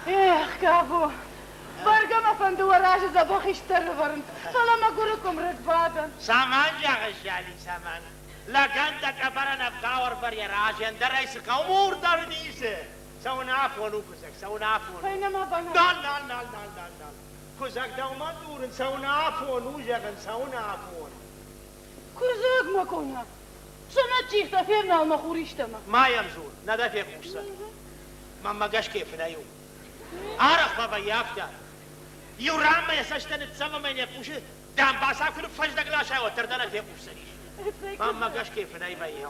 Эх, Габо, бӕргӕ мӕ фӕнды уӕ разы дзӕбӕх исты ӕрӕвӕрын, фӕлӕ мӕгуыры къуым рыг бадӕн. Цӕмӕн зӕгъыс, Зӕли, цӕмӕн? Лӕгӕн дӕ къӕбӕрӕн ӕвгъау ӕрвӕр йӕ разы, ӕндӕр ӕй цы хъӕуы, мур дӕр ын исы. Цӕуын афон у, Куыдзӕг, цӕуын афон у. Фӕйнӕ ма баназ. Нал, нал, нал, нал, нал, нал. Куыдзӕг, дӕумӕ дзурын, цӕуын афон у, зӕгъын, цӕуын афон. Куыдзӕг, мӕ къона, цӕмӕ тигътӕ февнал мӕ хур истӕмӕ. Ма йӕм дзур, нӕ дӕ фехъусдзӕн. Мӕнмӕ гӕсгӕ фынӕй у. Арӕх фӕвӕййы афтӕ. Иу ранмӕ йӕ цӕстӕ ныццӕвы ӕмӕ йын йӕ хъусы дамбаца куы ныффӕздӕг ласа, уӕддӕр дӕ нӕ фехъусдзӕнис. Мӕнмӕ гӕсгӕ фынӕй вӕййы.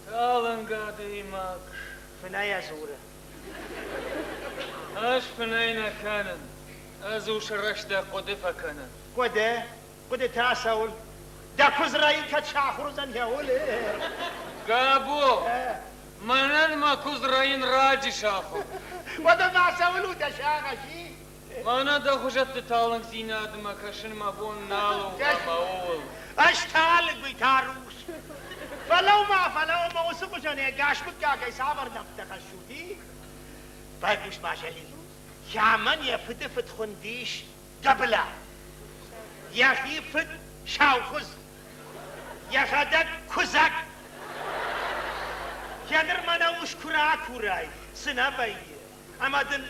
Талынг адӕймаг. Фынӕйӕ дзуры. Ӕз фынӕй нӕ кӕнын. Ӕз усы рӕстӕг хъуыды фӕкӕнын. Хъуыды? Хъуыды та цӕуыл? Дӕ куыдз рӕйын кӕд сахуыр уыдзӕн йӕуыл? Габо, мӕнӕн мӕ куыдз рӕйын раджы сахуыр. Уӕдӕ ма цӕуыл у дӕ сагъӕс, и? Мӕнӕ дӕ хуызӕтты талынгдзинадмӕ кӕсын мӕ бон нал у ӕмӕ ууыл. Ӕз талынг, уый та рухс. Фӕлӕуу-ма, фӕлӕуу-ма, уыцы хуызӕн ӕгас мыггагӕй цавӕр нӕмттӕ хӕссут, и? Байхъус-ма, Зӕлин, Кӕмӕн йӕ фыды фыд хуындис Гӕбыла, йӕхи фыд Саукуыдз, йӕхӕдӕг Куыдзӕг. Гъеныр мӕнӕ ус куы ракурай, цы нӕ вӕййы, ӕмӕ дын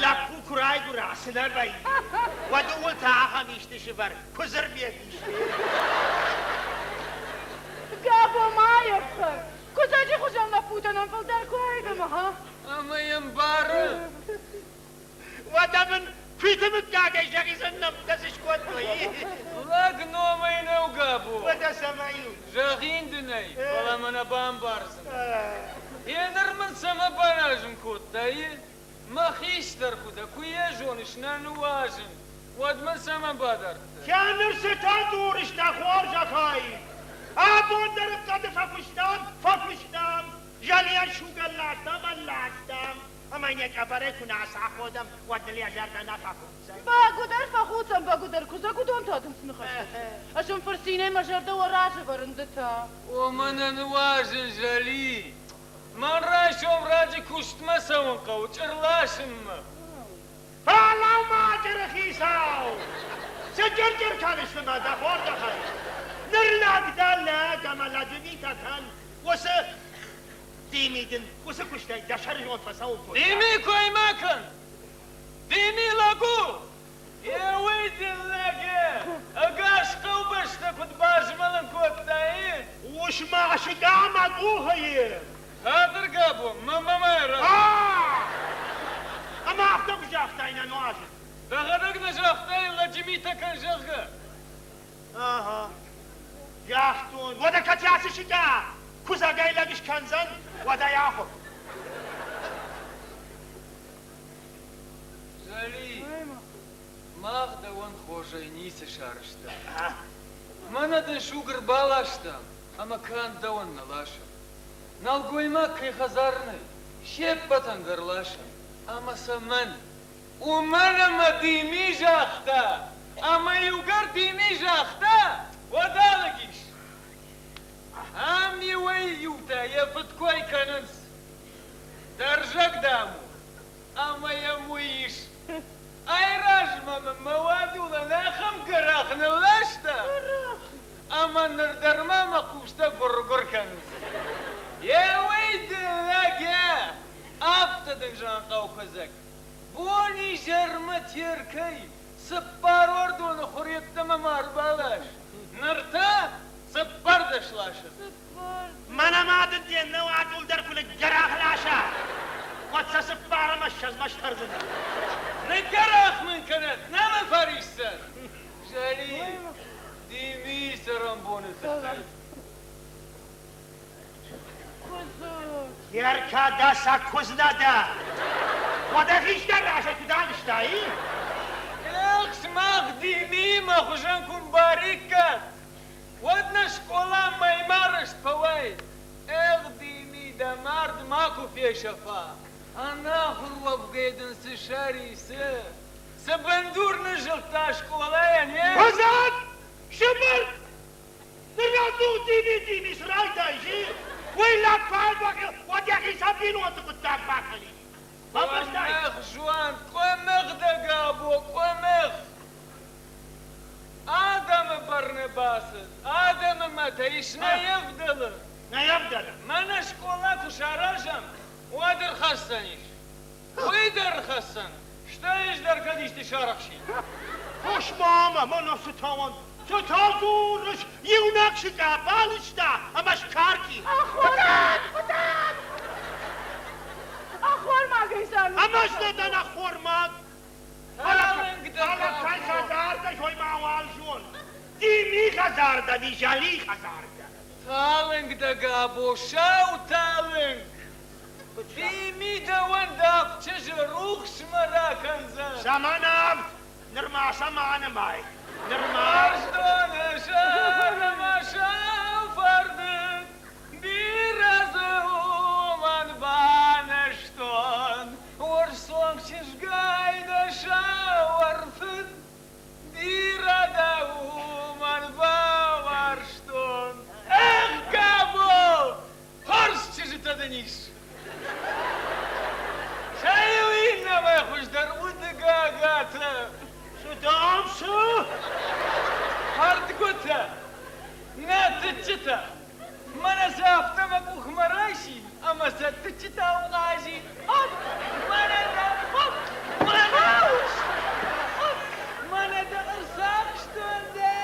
лӕппу куы райгуыра, цы нӕ вӕййы, уӕд ууыл та ахӕм исты сывӕр, куыдзырбег исты. Габо, ма йӕ фхӕр! Куыдзӕджы хуызӕн лӕппутӕ нӕм фылдӕр куы айдӕмы, ха? Ӕмӕ йӕ мбары. Уӕдӕ мын куиты мыггагӕй зӕгъидзӕн нӕмттӕ цы скодтой? Лӕг номӕй нӕу, Габо. Уӕдӕ цӕмӕй у? Зӕгъин дын ӕй, фӕлӕ мӕ нӕ бамбардзынӕ. Гъеныр мын цӕмӕ баназын кодтай? Мӕ хистӕр куы дӕ, куы йӕ зоныс, нӕ ныуазын, уӕд мын цӕмӕн бадардтай? Гъеныр цытӕ дзурыс дӕ хорзӕхӕй? Абон дӕр хъӕды фӕкуыстам, фӕкуыстам, Залийӕн сугӕн ластам, ӕлластам. Ӕмӕ йӕ къӕбӕрӕй куы нӕ ацаходӕм, уӕд ныл йӕ зӕрдӕ нӕ фӕхуддзӕн. Бӕгуыдӕр фӕхуддзӕн, бӕгуыдӕр, куыдзӕг уыдон та дын цы ныхӕстӕ Ӕз ын фырцинӕй мӕ зӕрдӕ уӕ разы вӕрын ды та. О, мӕнӕ ныуазын, Зӕли! Мӕн райсом раджы куыстмӕ цӕуын хъӕуы, чъырласынмӕ. Фӕлӕуу-ма, чъыры хицау! Цы чъыр-чъыр кӕныс цымӕ дӕ хорзӕхӕй? Ныр лӕг дӕ лӕг ӕмӕ лӕджы митӕ кӕн, уыцы Дими дын уыцы куыстӕй дӕ сӕрызонд фӕцӕуын кодта. Дими кой ма кӕн! Дими лӕг у! Еуый дын лӕг е! Ӕгас хъӕубӕстӕ куыд базмӕлын кодтай? Ус ма сыга мӕ къухы и! Хатыр, Габо, мӕ мамӕ Ӕмӕ афтӕ куы загътай, нӕ нуазын. Дӕхӕдӕг нӕ загътай, лӕджы митӕ кӕн, зӕгъгӕ. Ага. Загътон, уӕдӕ кӕд ацы сыкъа куыдзӕгӕй лӕг скӕндзӕн, уӕд ӕй ахуыр. Зӕли, мах дӕуӕн хорзӕй ницы сарӕзтам. Мӕнӕ дын суг ӕрбаластам ӕмӕ канд дӕуӕн нӕ ласӕм. Нӕлгоймаг кӕй хӕдзар нӕй, се ппӕтӕн дӕр ласӕм. Ӕмӕ цӕмӕн? Уымӕн ӕмӕ Дими загъта, ӕмӕ иугӕр Дими загъта, уӕд алыг ис. Ам иуӕй-иутӕ йе Ӕмӕ ныр дӕр ма мӕ хъустӕ гуыр-гуыр кӕнынц. Еуӕй дын лӕг, йӕ, афтӕ дын зӕгъын хъӕуы Куыдзӕг. Бон-изӕрмӕ Теркӕй цыппар уӕрдоны хур йеддӕмӕ ма ӕрбалас. Ныр та 14 ласы. Мӕнӕ ма дын де ннӕ уадул дӕр куы ныггӕрах ласа, уӕд сӕ цыппар ӕмӕ ссӕдзмӕ стӕрдзынӕ. Ныггӕрах мын кӕнӕд, нӕ мӕ фӕрисдзӕн. Зӕли, Дими цӕрӕнбоны тыххӕй. Терка дӕ сӕ куыдз нӕ дӕ! Уӕдӕ хистӕр разӕй куыд анызтай, и? Эх, сымах Димимӕ хуызӕн куы мбариккат, уӕд нӕ скъола мӕймӕ рыст фӕуаид. Эх, Дими, дӕ мард макуы фесӕфа! Ӕнахуыр уӕвгӕй дын цы сӕр и, цы? Цы бындур ныззылдта скъолайӕн, е? Куыдзӕн! Сыбыртт! Ныррӕдугъ Дими-Дими цы райдайыс, и? Уый лӕг фӕлвӕхы, уӕд йӕхицӕн бинонты хъуыддаг бакӕнид. Бамбӕрстай? Къуымых, Жуан, къуымых дӕ Габо, къуымых! Адӕмы бӕрны бацыд, адӕмы мӕтӕй ис нӕ ӕвдӕлы. Нӕ ӕвдӕлы. Мӕнӕ скъола куы саразӕм, уӕд ӕрхӕсдзӕнис. Уый дӕр ӕрхӕсдзӕн, стӕй ӕз дӕр кӕд исты сарӕхсин. Хъус ма мӕнӕ цы тауӕн, цытӕ дзурыс, иунӕг сыкъа балыста ӕмӕ скарки. Ӕххормаг! Ӕххормагӕй сӕ Ӕмӕ ӕз дӕн ӕххормаг. Фӕлӕ кӕй хӕдзар дӕ, зой мауал зон. Дими хӕдзар дӕ, Визали хӕдзар дӕ. Талынг дӕ, Габо, сау талынг! Дими дӕуӕн дӕ чызджы рухсмӕ ракӕндзӕн. Цӕмӕн авд? Нырма сӕ ма нымай. Нырма. Ӕрсдоны сӕрмӕ сау фӕрдыг, бирӕ дзы уымӕн банызтон. Урсцонг чызгай дӕ сау ӕрфын, бирӕ дӕ уымӕн бауарзтон. Эх, Габо, хорз чызджытӕ дын ис! Сӕ иу иннӕмӕй хуыздӕр уды гагатӕ. Цы дам, цы? Ӕрдгуытӕ, нӕ тыччытӕ. Мӕнӕ сӕ афтӕ мӕ къухмӕ райсин ӕмӕ сӕ тыччытау хъазин. Оп! Мӕнӕ дӕ, оп! Мӕнӕ! Оп! Мӕнӕ дӕ ӕрцахстон дӕ!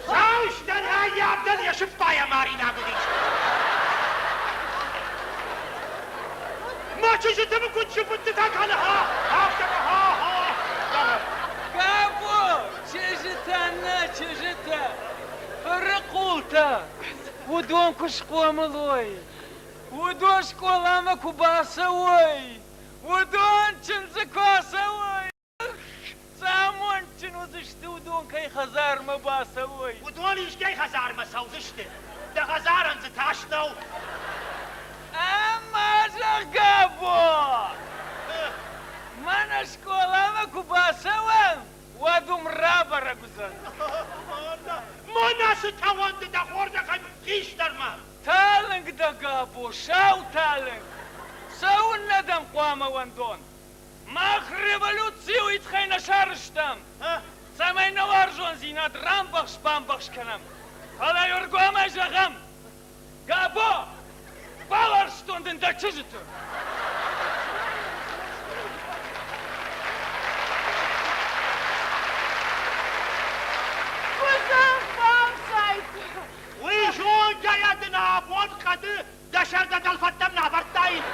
Саустӕн ӕййафдӕн йӕ сыппайӕ маринаг уыдис. Мӕ чызджыты мын куыд сыфыттытӕ кӕны, ха! Афтӕ ма, ха-ха! Габо, чызджытӕ нӕ, чызджытӕ! Фырыхъултӕ! Уыдон куы схъомыл уой, уыдон скъоламӕ куы бацӕуой, уыдон чындзы куы ацӕуой, цы амондджын уыдзысты уыдон кӕй хӕдзармӕ бацӕуой. Уыдон искӕй хӕдзармӕ цӕудзысты, дӕ хӕдзарӕн дзы тас нӕу. Ӕмӕ зӕгъгӕ, Бо, мӕнӕ скъоламӕ куы бацӕуӕм, уӕд уым рабӕрӕг уыдзӕн. Мӕнӕ цы тӕуӕнды дӕ хорзӕхӕй хистӕрмӕ! Талынг дӕ, Габо, сау талынг! Цӕуылнӕ дӕм хъуамӕ уӕндон? Мах революци уый тыххӕй нӕ сарӕзтам, цӕмӕй нӕ уарзондзинад рамбӕхс-бамбӕхс кӕнӕм. Фӕлӕ ӕргомӕй зӕгъӕм, Габо, бауарзтон дын дӕ чызджыты! Куыдзӕн банцайт! Уый зонгӕйӕ дын абон хъӕды дӕ сӕр дӕ дӕлфӕдтӕм нӕ авӕрдтаин.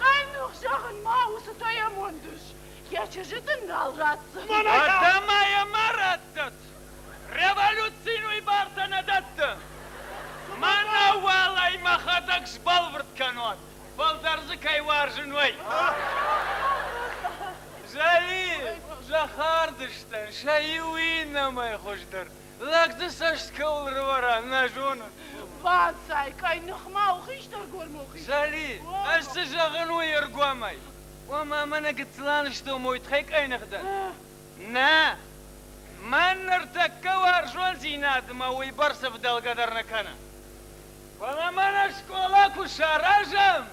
Къӕйных зӕгъын ма уыцытӕ амондыс, йӕ чызджы дын нал ратдзӕн. Уӕдӕ ма йӕ ма раттӕд! Революци уый бартӕ нӕ дӕтты. Мӕнӕ уал ӕй мӕхӕдӕг сбӕлвырд кӕнон, фылдӕр дзы кӕй уарзын, уый. Зӕли, зӕххардыстӕн, сӕ иу иннӕмӕй хуыздӕр. Лӕг дзы цӕст кӕуыл рывӕра, нӕ зонын. Банцай, къӕйных ма у хистӕр гормон. Зӕли, ӕз цы зӕгъын, уый ӕргомӕй. Ома мӕнӕ гыццыл анызтон, уый тыххӕй къӕйных дӕн. Нӕ, мӕн ныртӕккӕ уарзондзинадмӕ уыйбӕрц ӕвдӕлгӕ дӕр нӕ кӕны. Фӕлӕ мӕнӕ скъола куы саразӕм,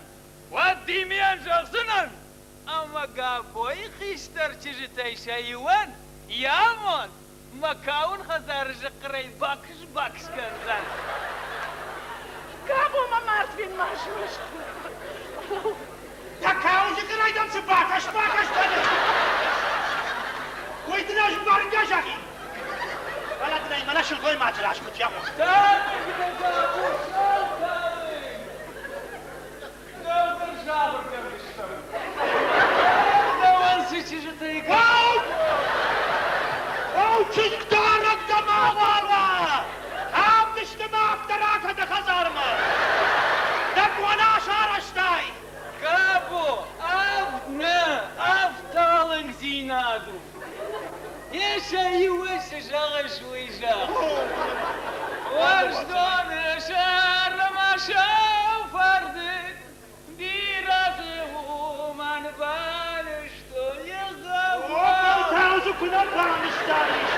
уӕд Димийӕн зӕгъдзынӕн, ӕмӕ Габойы хистӕр чызджытӕй сӕ иуӕн йӕ амонд. Мӕ кауын хӕдзары зыхъхъырӕй бакс-бакс кӕндзӕн. Габо мӕ мард фен ма смӕсты. Дӕ кауы зыхъхъырӕй дӕм цы бакӕс-бакӕс кӕны? Уый дын ӕз бӕргӕ зӕгъин. Фӕлӕ дын ӕй мӕнӕ сылгоймаджы раз куыд зӕгъон? Талынг дӕ, Габо, сау талынг! Дӕу дӕр сахуыр кӕндзыстӕм. Дӕуӕн цы чызджытӕй Оу, чызг дарӕг дӕ мауал уа! Авдысты мӕ афтӕ ракӕ дӕ хӕдзармӕ! Дӕ къона сарӕзтай! Габо, авд нӕ, авд талынгдзинад у. Есе иуӕй цы зӕгъыс, уый зӕгъ. Уарзтоны сӕрмӕ сау фӕрдыг, бирӕ дзы уымӕн банызтой егъау. Фӕлтау дзы куы нӕ банызтаис.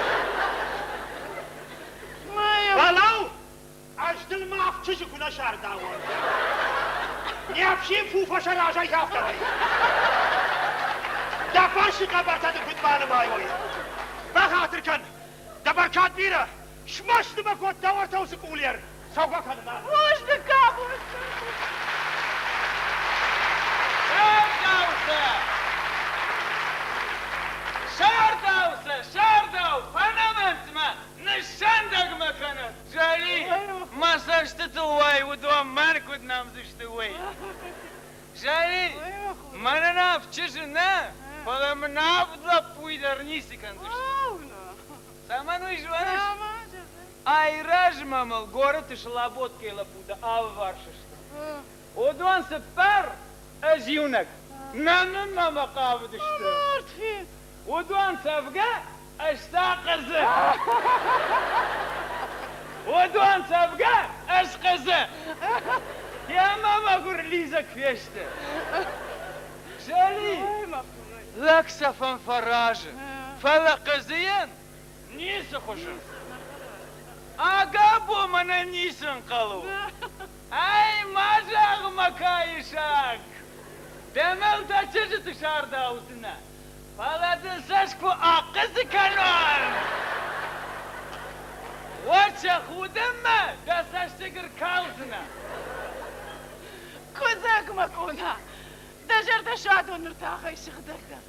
Фӕлӕуу, ӕз дыл мӕ авд чызджы куы нӕ сардауон. Не фсин Фуфа сӕ разӕй афтӕмӕй. Дӕ фарсы къӕбӕртӕ дын куыд банымайой. Бахатыр кӕн, дӕ бӕркад бирӕ, смӕсты мӕ кодта уӕртӕ уыцы къулер. Цӕугӕ кӕнынмӕ. Бузныг, Габо! Сардау сӕ! Сардау сӕ, сардау, фӕнӕмӕнт мӕ, ныссӕндӕг мӕ кӕнӕд! Зӕли, мӕ цӕстытыл уай, уыдон мӕн куыд нӕмдзысты, уый. Зӕли, мӕнӕн авд чызджы нӕ, фӕлӕ мын авд лӕппуйы дӕр ницы кӕндзысты. Цӕмӕн уый зоныс? Айразмӕ мыл горӕты Слабодкӕйы лӕппутӕ алыварс сты. Уыдон цыппар, ӕз иунӕг. Нӕмынмӕ мӕ хъавыдысты. Уыдон цӕвгӕ, ӕз та хъызы. Уыдон цӕвгӕ, ӕз хъызы. Йемӕ мӕгуыр лидзӕг фесты. Зӕли, лӕг сӕфӕн фӕразы, фӕлӕ хъызыйӕн ницы хуызы. Агабо мӕнӕн ницы ӕнхъӕл у. Ӕй, ма зӕгъ, мӕ кайысаг! Дӕ мӕлтӕ чызджыты сардаудзынӕ, фӕлӕ дын сӕ куы ахъыдзы кӕнон, уӕд сӕ худынмӕ дӕ цӕссыг ӕркалдзынӕ. Куыдзӕг, мӕ къона, дӕ зӕрдӕ суадоны ртахӕй сыгъдӕгдӕр.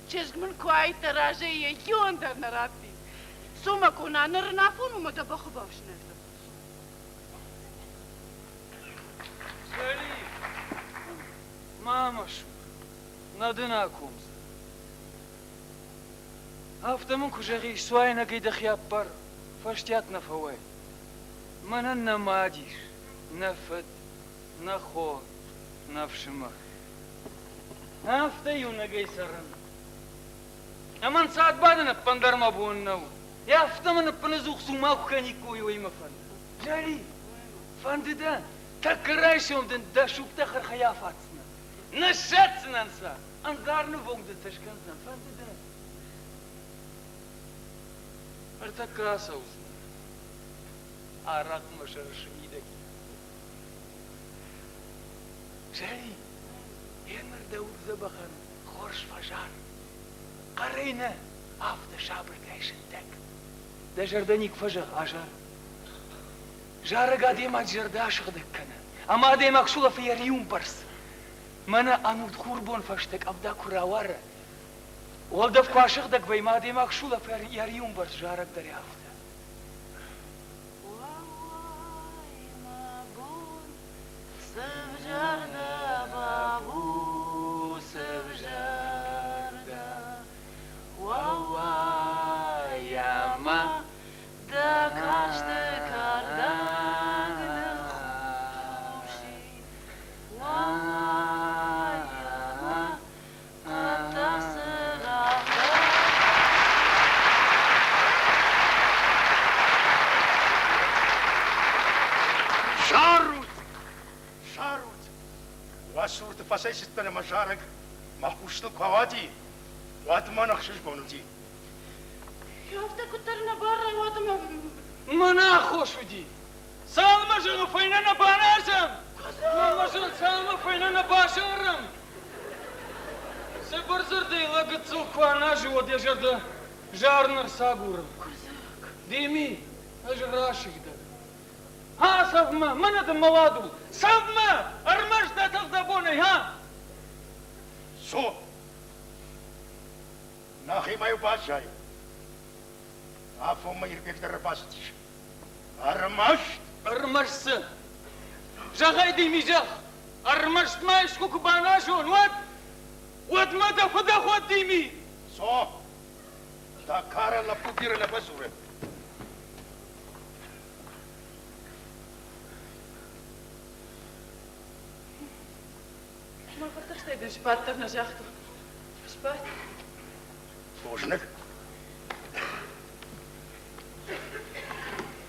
Чызг мын куы уаид дӕ разӕй йӕ иуӕн дӕр нӕ раттин. Цу, мӕ къона, ныр ын афон у мӕ дӕ бӕхы бафснайдзӕн. Зӕли, ма мӕ сур, нӕ дын акомдзӕн. Афтӕ мын куы зӕгъис, цуайнагӕй дӕхи аппар, фӕстиат нӕ фӕуай. Мӕнӕн нӕ мад ис, нӕ фыд, нӕ хо, нӕ фсымӕр. Афтӕ иунӕгӕй цӕрын. Ӕмӕ ӕнцад бадын ӕппындӕр мӕ бон нӕу. Афтӕ мын ӕппынӕдзух цума куы кӕниккой, уый мӕ фӕнды. Зӕри, фӕнды дӕ, тӕккӕ райсом дын дӕ сугтӕ хырхӕй афаддзынӕн. Ныссӕтдзынӕн сӕ, ӕндӕр нывонд дын сӕ скӕндзынӕн, фӕнды дӕ. Ӕртӕккӕ ацӕудзынӕн. Арахъ мӕ сӕры смидӕг и. Зӕри, гъеныр дӕ уддзӕбӕхӕн хорз фӕзар. Хъӕрӕй нӕ, афтӕ сабыргай сындӕг. Дӕ зӕрдӕ никуы фӕзӕгъы, азар. Зарӕг адӕймаг зӕрдӕ асыгъдӕг кӕны, ӕмӕ адӕймаг сулӕфы йӕ риуы бӕрц. Мӕнӕ ӕнуд хурбон фӕстӕ къӕвда куы рауары, уӕлдӕф куы асыгъдӕг вӕййы, ӕмӕ адӕймаг сулӕфы йӕ риуы бӕрц зарӕг дӕр афтӕ. Уӕууай, мӕ бон, Цы взӕр дӕ, Бабу, цы взӕр дӕ, Уӕууай, ӕмӕ дӕ касты кӕрдӕг ныххус и. Уӕууай, ӕмӕ хъӕдтӕ цырагъ Зарут! Зарут! Уӕ цурты фӕцӕйцыдтӕн ӕмӕ зарӕг мӕ хъустыл куы ауади, уӕд мӕн ӕхсызгон уыди. Афтӕ куыддӕр нӕ бар рауад ӕмӕ... Мӕн аххос уыди. Цалынмӕ зӕгъы фӕйнӕ нӕ баназӕм, уӕдмӕ зӕгъы цалынмӕ фӕйнӕ нӕ базарӕм. Цыбыр дзырдӕй лӕг гыццыл куы аназы, уӕд йӕ зӕрдӕ Зарын ӕрцагурын. Деми, ӕз расыг дӕн. Ха, цӕв мӕ, мӕнӕ дын мӕ уадул. Цӕв мӕ, ӕрмӕст дӕ тыгъд бонӕй, ха! Цу! Нӕхимӕ-иу баззай. Афонмӕ Ирбег дӕр ӕрбацыдис. Ӕрмӕст? Ӕрмӕст цы? Зӕгъай, Дими, зӕгъ! Ӕрмӕст ма искуы куы баназон, уӕд, уӕд мӕ дӕ фыдӕх уӕд, Дими! Цо! Дӕ кары лӕппу бирӕ нӕ фӕдзуры. Мӕ фыртыхстӕй дын сбад дӕр нӕ загътон. Сбад. Бузныг.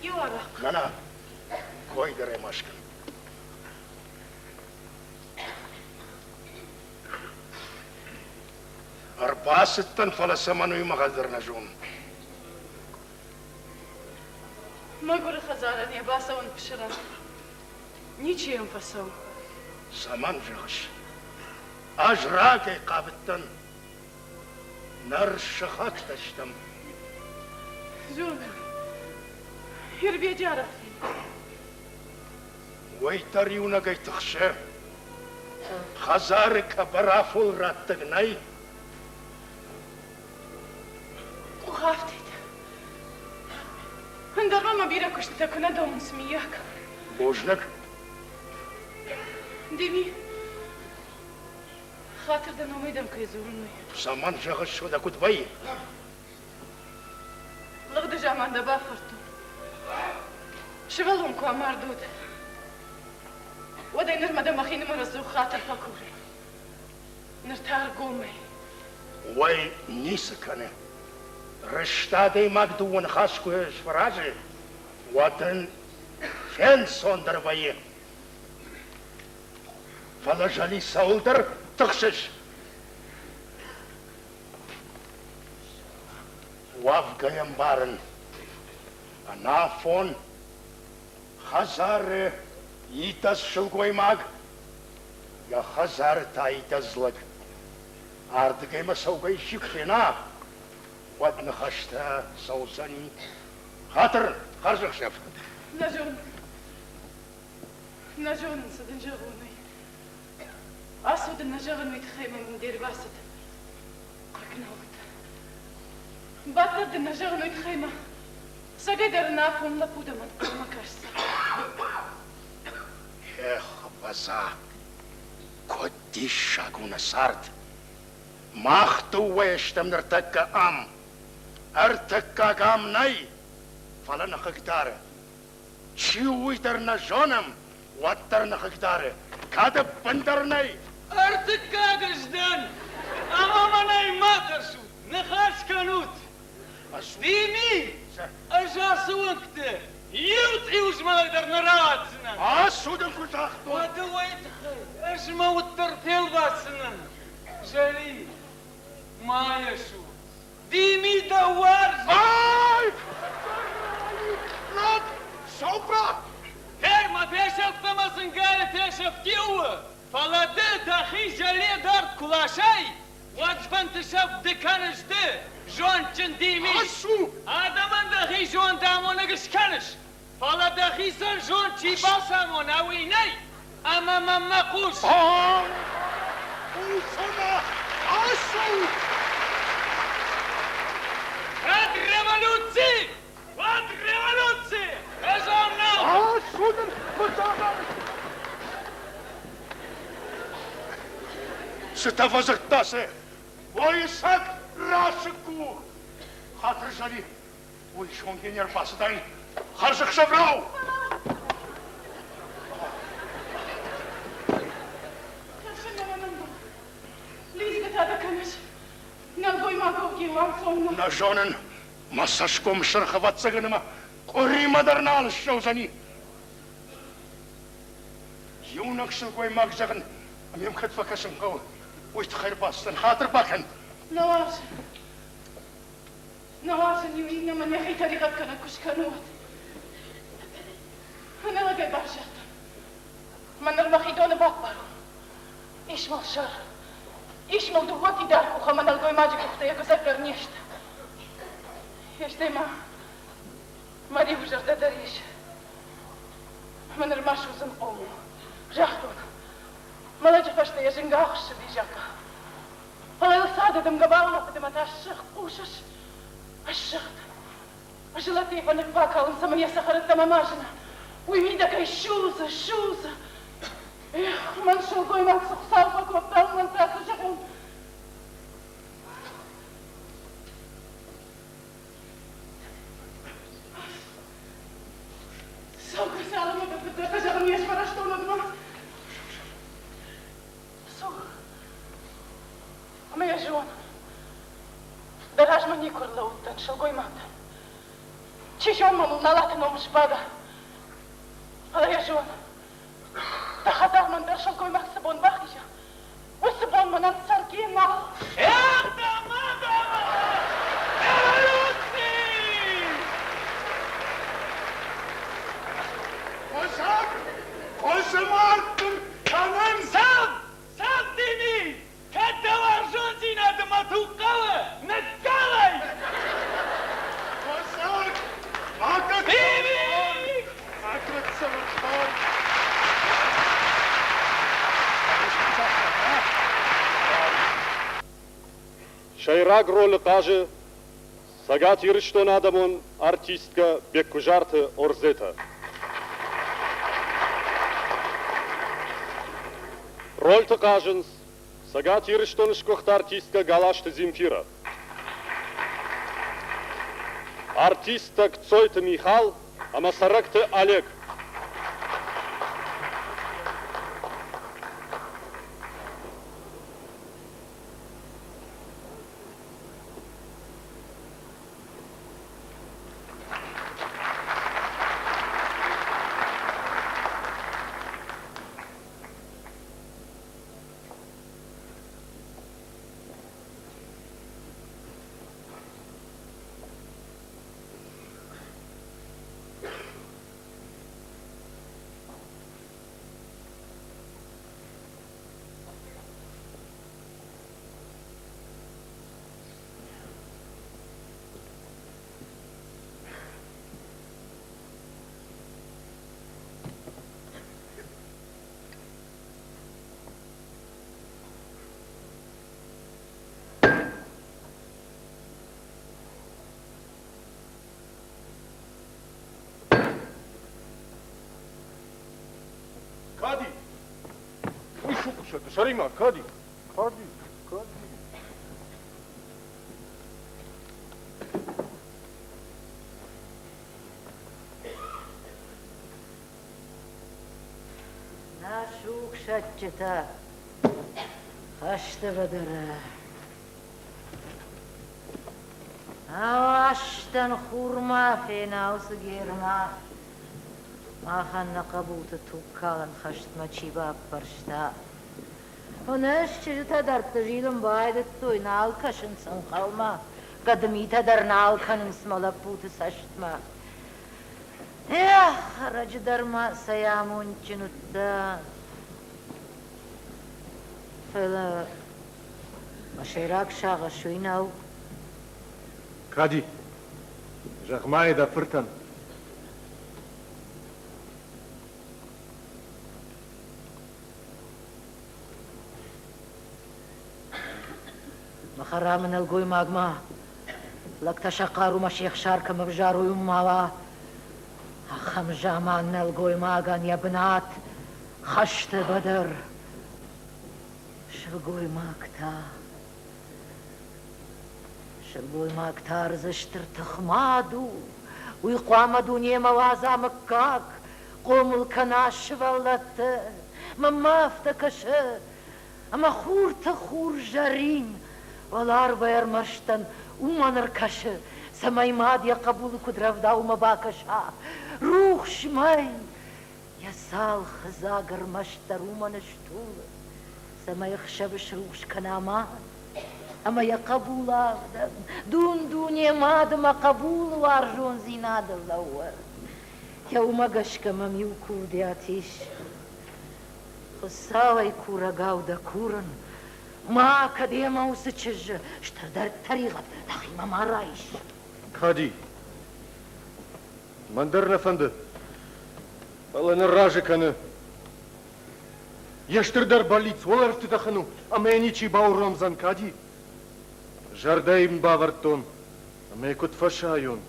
Иу арахъхъ. Нана, кой дӕр ӕй ма скӕн. Ӕрбацыдтӕн, фӕлӕ цӕмӕн уый мӕхӕдӕг дӕр нӕ зонын. Мӕгуыры хӕдзарӕн йӕ бацӕуӕн пысыра. Ничи йӕм фӕцӕуы. Цӕмӕн зӕгъыс? Ӕз рагӕй хъавыдтӕн. Ныр сыхӕгтӕ стӕм. Зонын. Ирбеджы арӕх фен. Уый дӕр иунӕгӕй тыхсы. Хӕдзары къӕбӕрафон раттӕг нӕй. Къухафтид. Ӕндӕр ма мӕ бирӕ куыстытӕ куы нӕ домынц, миййаг. Бузныг. Деми, хатыр дӕ номӕй дӕм кӕй дзурын, уый. Цӕмӕн зӕгъыс, уӕдӕ куыд вӕййы? Лыгъды заман дӕ бафхӕрдтон. Сывӕллон куы амард, уӕд. Уӕдӕй нырмӕ дӕ мӕхинымӕр ӕдзух хатыр фӕкурын. Ныр та ӕргомӕй. Уый ницы кӕны. Рыст адӕймаг дыууӕ ныхас куы сфӕразы, уӕд ын фенцондӕр вӕййы. Фӕлӕ Зӕли цӕуылдӕр тыхсыс? Уӕвгӕ йӕ ӕмбарын, ӕнафон хӕдзары идӕдз сылгоймаг, йӕ хӕдзары та идӕдз лӕг. Ардыгӕй мӕ цӕугӕ исчи куы фена, уӕд ныхӕстӕ цӕудзӕни. Хатыр, хӕрзӕхсӕв. Нӕ зонын. Нӕ зонын, цы дын зӕгъон, уый. Ацу дын нӕ зӕгъын, уый тыххӕй мӕм де рбацыд хъыг нӕ уыд. Баддӕр дын нӕ зӕгъын, уый тыххӕй мӕ цӕгӕй дӕр ӕнафон лӕппу дӕм ӕнхъӕлмӕ кӕсдзӕн. Эх, ӕвӕдза, куыд диссаг у нӕ цард! Мах дыууӕ стӕм ныртӕккӕ ам. Ӕртыккаг ам нӕй, фӕлӕ нӕ хъыгдары. Чи у, уый дӕр нӕ зонӕм, уӕддӕр нӕ хъыгдары. Кӕд ӕппындӕр нӕй. Ӕртыккаг ӕз дӕн, ӕмӕ мӕнӕй ма тӕрсут, ныхас кӕнут. Дими, ӕз ацы уынгты иу цъиузмӕлӕг дӕр нӕ рауадздзынӕн. Ацу дын куы загътон. Уӕдӕ уый тыххӕй ӕз мӕ уд дӕр фелвасдзынӕн. Зӕли, ма йӕ сур. Дими дӕ уарзы. Ай! Лӕг, саубра! Фермӕ фесӕфт ӕмӕ зынгӕйы фесӕфт иу у, фӕлӕ ды дӕхи зӕле дард куы ласай, уӕд фынты сӕфт ды кӕныс ды, зондджын Дими. Ацу! Адӕмӕн дӕхи зондамонӕг скӕныс, фӕлӕ дӕхицӕн зонд чи бацамона, уый нӕй, ӕмӕ мӕнмӕ хъус. Хъусына, ацу! Кӕд революци, уӕд революци! Ӕз ам нал! Ацу дын, фыдӕлӕн! Цытӕ фӕдзырдта цы? Ой, сӕг расыг у! Хатыр Зӕли, уый зонгӕ не рбацыдаин. Хӕрзӕхсӕв рау! Тӕрсын ӕмӕ мын лидзгӕ та дӕ кӕныс. Нӕлгоймагау геуӕнцон нӕ. Нӕ зонын, мӕ цӕсгом сырх ӕвӕццӕгӕн ӕмӕ къуыримӕ дӕр нал ссӕудзӕни. Иунӕг сылгоймаг зӕгъын, ӕмӕ йӕм кӕд фӕкӕсын хъӕуы, уый тыххӕй ӕрбацыдтӕн. Хатыр бакӕн. Нӕ уарзын. Нӕ уарзын иу иннӕмӕн йӕхи тӕригъӕд кӕнӕг куы скӕны, уӕд. Ӕнӕлӕгӕй баззадтӕн. Мӕ ныр мӕхи доны баппарон. Ис мыл сӕр. Ис мыл дыууӕ фидар къух ӕмӕ нӕлгоймаджы къухтӕ йӕ куыдзӕг дӕр не сты. Стӕй ма мӕ риуы зӕрдӕ дӕр ис. Ӕмӕ нырма судзынхъом у. Загътон, мӕ лӕджы фӕстӕ йӕ зынг ахуыссыди, зӕгъгӕ. Фӕлӕ йыл цады дымгӕ баулӕфыд ӕмӕ та ссыгъд, хъусыс? Ссыгъд. Зылатӕй фӕнык бакалынц ӕмӕ йӕ цӕхӕрӕттӕм ма зына. Уый мидӕгӕй судзы, судзы. Эх, мӕн сылгоймаг цы Хуыцау фӕкодта, уымӕн та цы зӕгъон? Цӕугӕ цалынмӕ дӕ фыддӕртӕ зӕгъын не сфӕрӕзтон, уӕдмӕ. Цу, ӕмӕ йӕ зон, дӕ размӕ никуы ӕрлӕууыдтӕн сылгоймаг дӕн. Чи зон ма мыл налаты ном сбада, фӕлӕ йӕ зон, дӕ хӕдзармӕ ӕндӕр сылгоймаг цы бон бахиза, уыцы бон мӕнӕн цӕргӕ нал. Косӕг, косы мард дын кӕнын! Цӕв! Цӕв, Дими! Кӕд дӕ уарзондзинады мӕ туг хъӕуы, ныккал ӕй! Косӕг, ма Дими! Сӕйраг ролы хъазы Цӕгат Ирыстоны адӕмон артисткӕ Беккуызарты Орзетӕ. Рольты хъазынц Цӕгат Ирыстоны сгуыхт артисткӕ Галазты Земфирӕ. Артисттӕ Кцойты Михал ӕмӕ Цӕрӕкты Олег. Кади! Уый сукъусӕты сӕримӕ, Кади! Кади! Кади! Нӕ сугсӕтджытӕ хӕсты быдыры. Ӕвастӕн хурмӕ фенау цы гермӕ, махӕн нӕ хъӕбулты тугкалӕн хӕстмӕ чи баппӕрста. Ӕнӕс чызджытӕ дӕрдты зилын байдыдтой, нал кӕсынц ӕнхъӕлмӕ, гӕдымитӕ дӕр нал кӕнынц мӕ лӕппуты цӕстмӕ. Эх, ӕрӕджы дӕр ма цӕй амондджын уыдтӕн. Фӕлӕ мӕ сӕйраг сагъӕс уый нӕу. Кади, зӕгъ-ма йӕ дӕ фыртӕн. Мӕ хӕрамы нӕлгоймагмӕ лӕгтӕ сӕ хъарумӕ се хсар кӕм ӕвзарой, уым ма уа. Ахӕм заман нӕлгоймагӕн йӕ бынат хӕсты быдыр. Сылгоймаг та... Сылгоймаг та ӕрдзы стыр тых мад у. Уый хъуамӕ дунемӕ уадза мыггаг, хъомыл кӕна сывӕллӕтты. Мӕнмӕ афтӕ кӕсы, ӕмӕ хурты хурзӕрин уӕларвӕй ӕрмӕстӕн уымӕн ӕркӕсы, цӕмӕй мад йӕ хъӕбулы куыд рӕвдауы бакӕса. Рухс мӕй йӕ цалхы дзаг ӕрмӕстдӕр уымӕн стулы, цӕмӕй ӕхсӕвы срухс кӕна мад ӕмӕ йӕ хъӕбулы авдӕн, дун-дуне мад ӕмӕ хъӕбулы уарзондзинадыл лӕууы. Йӕ уымӕ гӕсгӕ мӕм иу курдиат ис. Хуыцауӕй курӕгау дӕ курын, ма кӕд емӕ уыцы чызджы стырдӕр тӕригъӕд дӕхимӕ ма райс. Кади, мӕн дӕр нӕ фӕнды, фӕлӕ ныр разы кӕны. Йе стырдӕр бӕллиц уӕлӕрвты тӕхын у, ӕмӕ йӕ ничи бауромдзӕн, Кади. Зӕрдӕ йын бавӕрдтон, ӕмӕ йӕ куыд фӕсайон?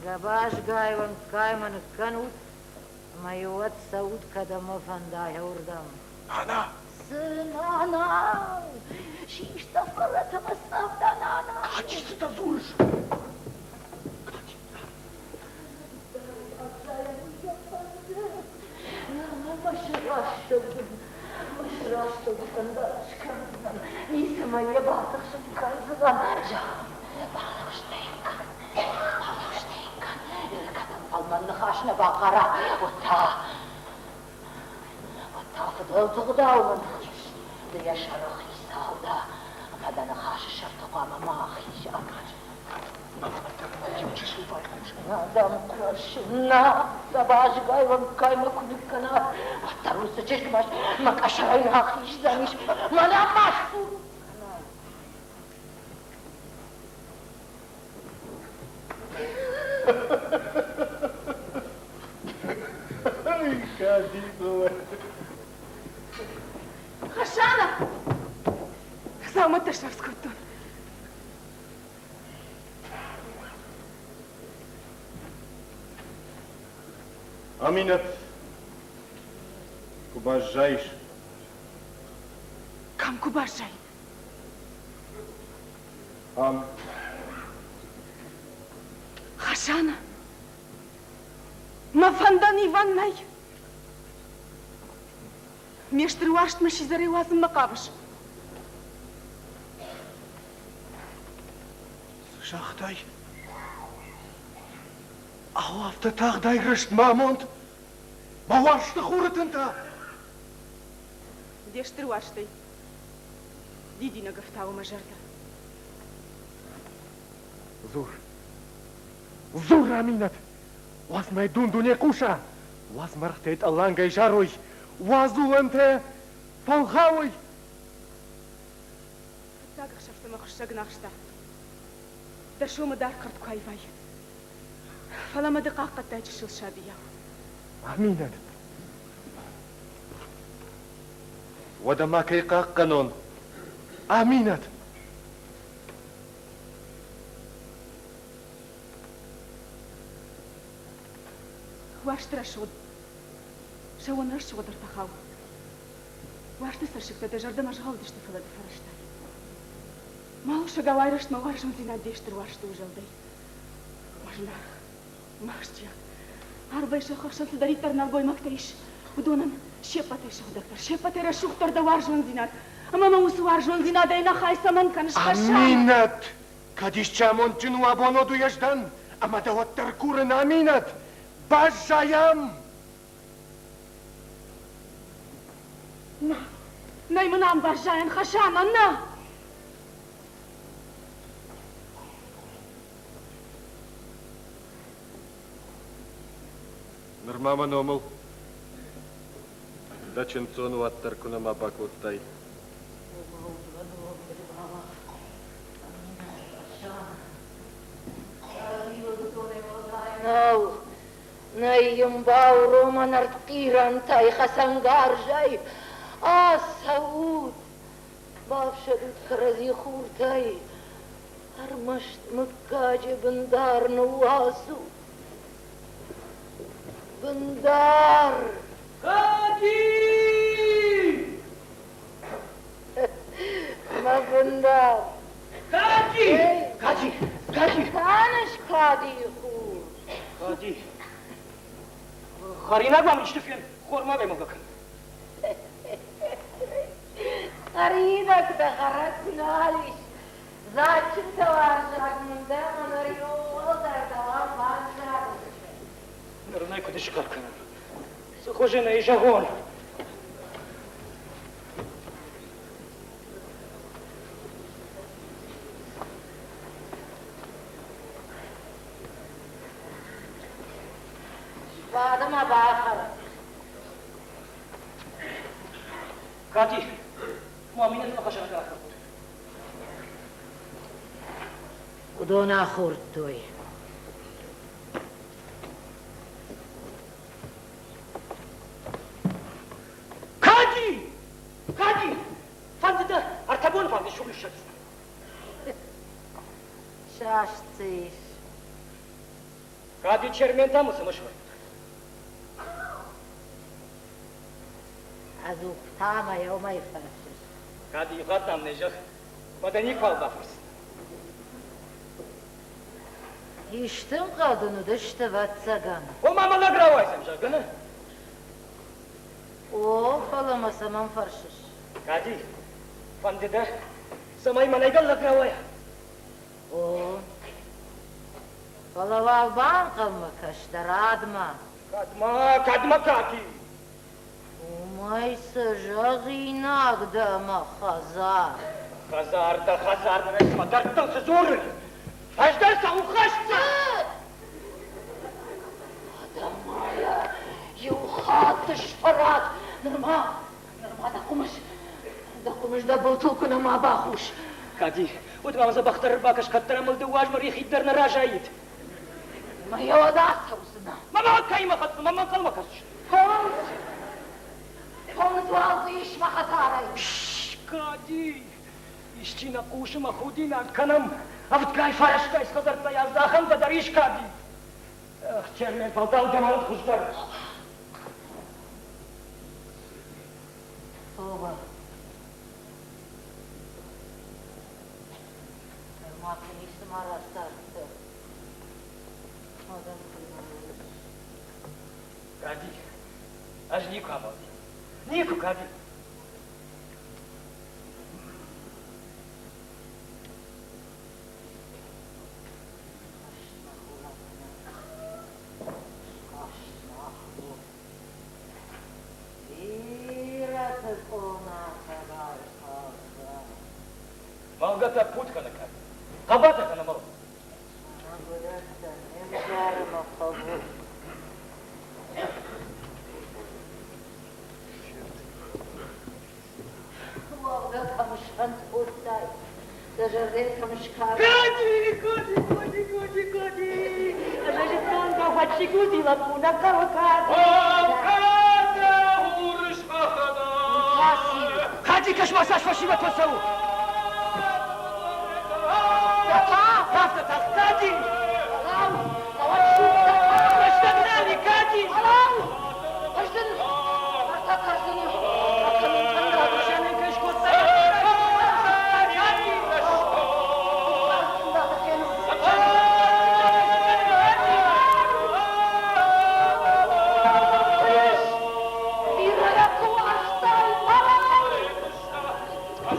Гӕбазгай уӕнггай мӕ ныккӕнут, ӕмӕ-иу уӕд цӕут, кӕдӕм уӕ фӕнда, уырдӕм. Нана! Цы, нана? Систа фӕрӕт ӕмӕ цавта нана. Кади, цытӕ дзурыс? Ницӕмӕй йӕ батыхсын кӕндзынӕн. Зӕгъ, балӕгъстӕ йын кӕн, балӕгъстӕ йын кӕн. Кӕд ӕм фӕлмӕн ныхас нӕ бахъара, уӕд та, уӕд та фыдӕлты гъдаумӕ ныххиз. Ды йӕ сӕры хицау дӕ, ӕмӕ дӕ ныхасы сӕрты хъуамӕ ма ахиза. Иу чысыл байхъус. Нӕ дӕм хъусын, нӕ, гӕбазгай уӕнггай мӕ куы ныккӕнат, уӕддӕр уыцы чызг мӕ къӕсӕрӕй нӕ ахиздзӕнис. Мӕнӕ ма сур кӕнай. Хӕсанӕ! Дзаумӕттӕ срӕвдз кодтон. Аминӕт, куы баззаис. Кӕм куы баззаин? Ам. Хӕсанӕ, мӕ фӕндӕн ивӕн нӕй. Ме стыр уарзт мӕ сидзӕрӕй уадзынмӕ хъавыс? Цы загътай? Ау, афтӕ тагъд айрӕзт мӕ амонд? Мӕ уарзты хуры тынтӕ! Де стыр уарзтӕй дидинӕг ӕфтауы мӕ зӕрдӕ. Дзур. Дзур, Аминӕт! Уадз мӕ дун-дуне хъуса! Уадз мӕргътӕй тъӕллангӕй зарой! Уадз улӕнтӕ фӕлгъауой! Фыццаг ӕхсӕвты мӕ хуыссӕг нӕ ахста. Дӕ сомы даргъ кӕрт куы аивай. Фӕлӕ мӕ ды хъахъхъӕдтай чысыл сабийау. Аминӕт! Уӕдӕ ма кӕй хъахъхъӕнон? Аминӕт! Уарзты рӕсугъд, сӕуон рӕсугъд ӕртӕхау. Уарзты цӕссыгтӕ дӕ зӕрдӕмӕ згъӕлдысты, фӕлӕ ды фӕрӕзтай. Малусӕгау айрӕзт мӕ уарзондзинад де стыр уарзты узӕлдӕй. Мӕ зынаргъ, мӕ ахсджиаг, арвӕй зӕххы хсӕн цыдӕриддӕр нӕлгоймӕгтӕ ис, уыдонӕн се ппӕтӕй сыгъдӕгдӕр, се ппӕтӕй рӕсугъддӕр дӕ уарзондзинад. Ӕмӕ мӕ уыцы уарзондзинадӕй нӕ хай цӕмӕн кӕныс, Хасан? Аминӕт! Кӕд исчи амондджын у абон уӕд уый ӕз дӕн, ӕмӕ дӕ уӕддӕр курын, Аминӕт, баззайӕм! Нӕ, нӕй мын ам баззайӕн, Хасана, нӕ! Нырма мӕ номыл дӕ чындздзон уӕддӕр куы нӕма бакодтай. Нӕу, нӕй йын бауромӕн ӕртхъирӕнтӕй, хӕцӕнгарзӕй. Ацӕут, бафсӕдут кӕрӕдзи хуртӕй, ӕрмӕст мыггаджы бындар ныууадзут. Бындар! Кади! Мӕ бындар! Кади! Кади! Кади! Кӕныс Кадийы хур? Кади! Хӕринаг мӕм исты фен, хормагӕй мӕлгӕ кӕн. Хӕринӕгтӕ хӕрӕг куы нал ис. Дзаджджынтӕ уарзаг мын дӕ мӕнӕ иууылдӕр дӕуӕн баззадысты. Ныр ын ӕй куыд схъӕр кӕнон? Цы хуызы нӕй зӕгъон? Бады ма бахӕр. Кати, ма Хъуамӕ иннӕты ныхасӕн ракӕнут. Уыдон ахордтой. Кади! Кади! Фӕнды дӕ ӕртӕ боны фаг суг ныссӕдздзынӕн. Саст дзы ис. Кади Чермен та мын цӕмӕ свӕййы? Ӕдзух та мӕ уымӕй фӕрсыс. Кӕд иухатт ам нӕ зӕгъ, уӕд ӕй никуал бафӕрсдзынӕн. Исты ӕнхъӕл дын уыдысты, ӕвӕццӕгӕн. Ома мӕ лӕг рауайдзӕн, зӕгъгӕ, нӕ? О, фӕлӕ мӕ цӕмӕн фӕрсыс? Кади, фӕнды дӕ, цӕмӕй мӕнӕй дӕр лӕг рауайа? О, фӕлӕ уал банхъӕлмӕ кӕс дӕ радмӕ. Кӕдмӕ, кӕдмӕ, Кати? Уымӕй цы зӕгъинаг дӕ, мӕ хӕдзар? Хӕдзар дӕ хӕдзар мӕ дӕрдтыл цы дзурын? Ӕз дӕр цӕуыл хӕсдзӕн? Адӕмайӕ иу хатт сфӕрат, нырма, нырма дӕ хъуымыз, дӕ хъуымыз дӕ былтыл куы нӕма бахус. Кади, уӕд ма дзӕбӕхдӕр ӕрбакӕс, кӕддӕр мыл дыууӕ азмӕ рихид дӕр нӕ разаид. Мӕ уӕд ацӕудзынӕ. Мӕ мад кӕимӕ хӕцдзӕн, мӕ ӕнхъӕлмӕ кӕсыс? Фондз, фондз уал дзы ис мӕ хӕдзарӕй. Кади, исчи нӕ хъусы мӕ худинаг кӕнӕм. Ӕвдгай фарӕстгай хӕдзӕрттӕй аздахӕнтӕ дӕр ис, Кади. Эх, Чермен, фӕлтау дӕ мӕлӕт хуыздӕр. Тобӕ. Нырма куы ницыма рацардтӕ. Адӕм куы Кади, ӕз никуы амӕлдзынӕн. Никуы, Кади. Бирӕты къонатӕ байхӕлдзӕн. Мӕлгӕ та пут кӕны кӕд. Хъӕбатӕ кӕны мӕлын. Мӕгуырӕгтӕ не взары мӕ хъӕбул. Уӕвгӕ кӕм сфӕнд кодтай, дӕ зӕрдӕ кӕм скард. Годи, годи, годи, годи, годи. Ӕз зыдтон дӕ фӕччигуди лӕппу нӕ хъӕуы кад. Хаджи, кӕс-ма, цас фӕсивӕд фӕцӕуы! Афтӕ тагъд, Кади! Рӕстӕг нал и, Кади! Ӕз дын ӕртӕ кӕрдзыны акӕнон фӕндаг. Кӕй скодтай? Кади! Бирӕ куы уарзтай,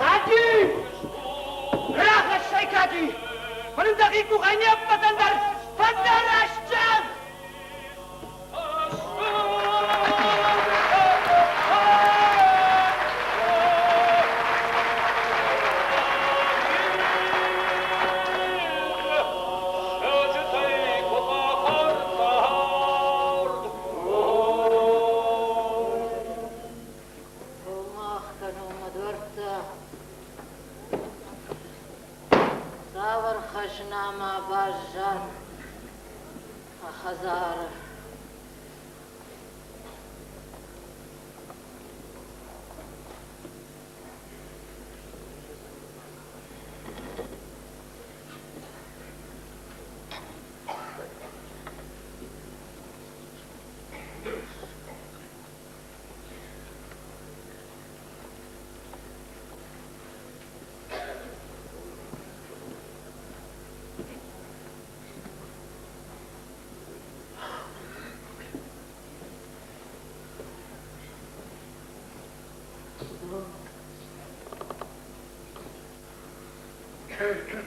Кади! Рахӕссай, Кади! Фӕлӕ дӕхи къухӕй не ппӕтӕн дӕр фӕндараст зӕгъ! Гомах кӕнон мӕ дуӕрттӕ. Цавӕр хӕзна ма баззад а хӕдзары?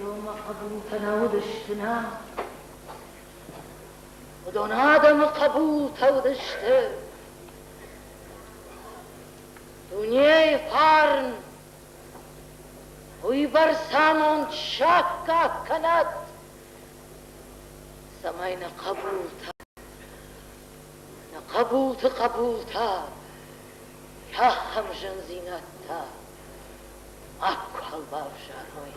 Уыдон хъӕбултӕ нӕ уыдысты, нӕ. Уыдон адӕмы хъӕбултӕ уыдысты. Дунейы фарн уыйбӕрц амонд саккаг кӕнӕд, цӕмӕй нӕ хъӕбултӕ, нӕ хъӕбулты хъӕбултӕ ахӕм зындзинӕдтӕ. Макуал бавзарой.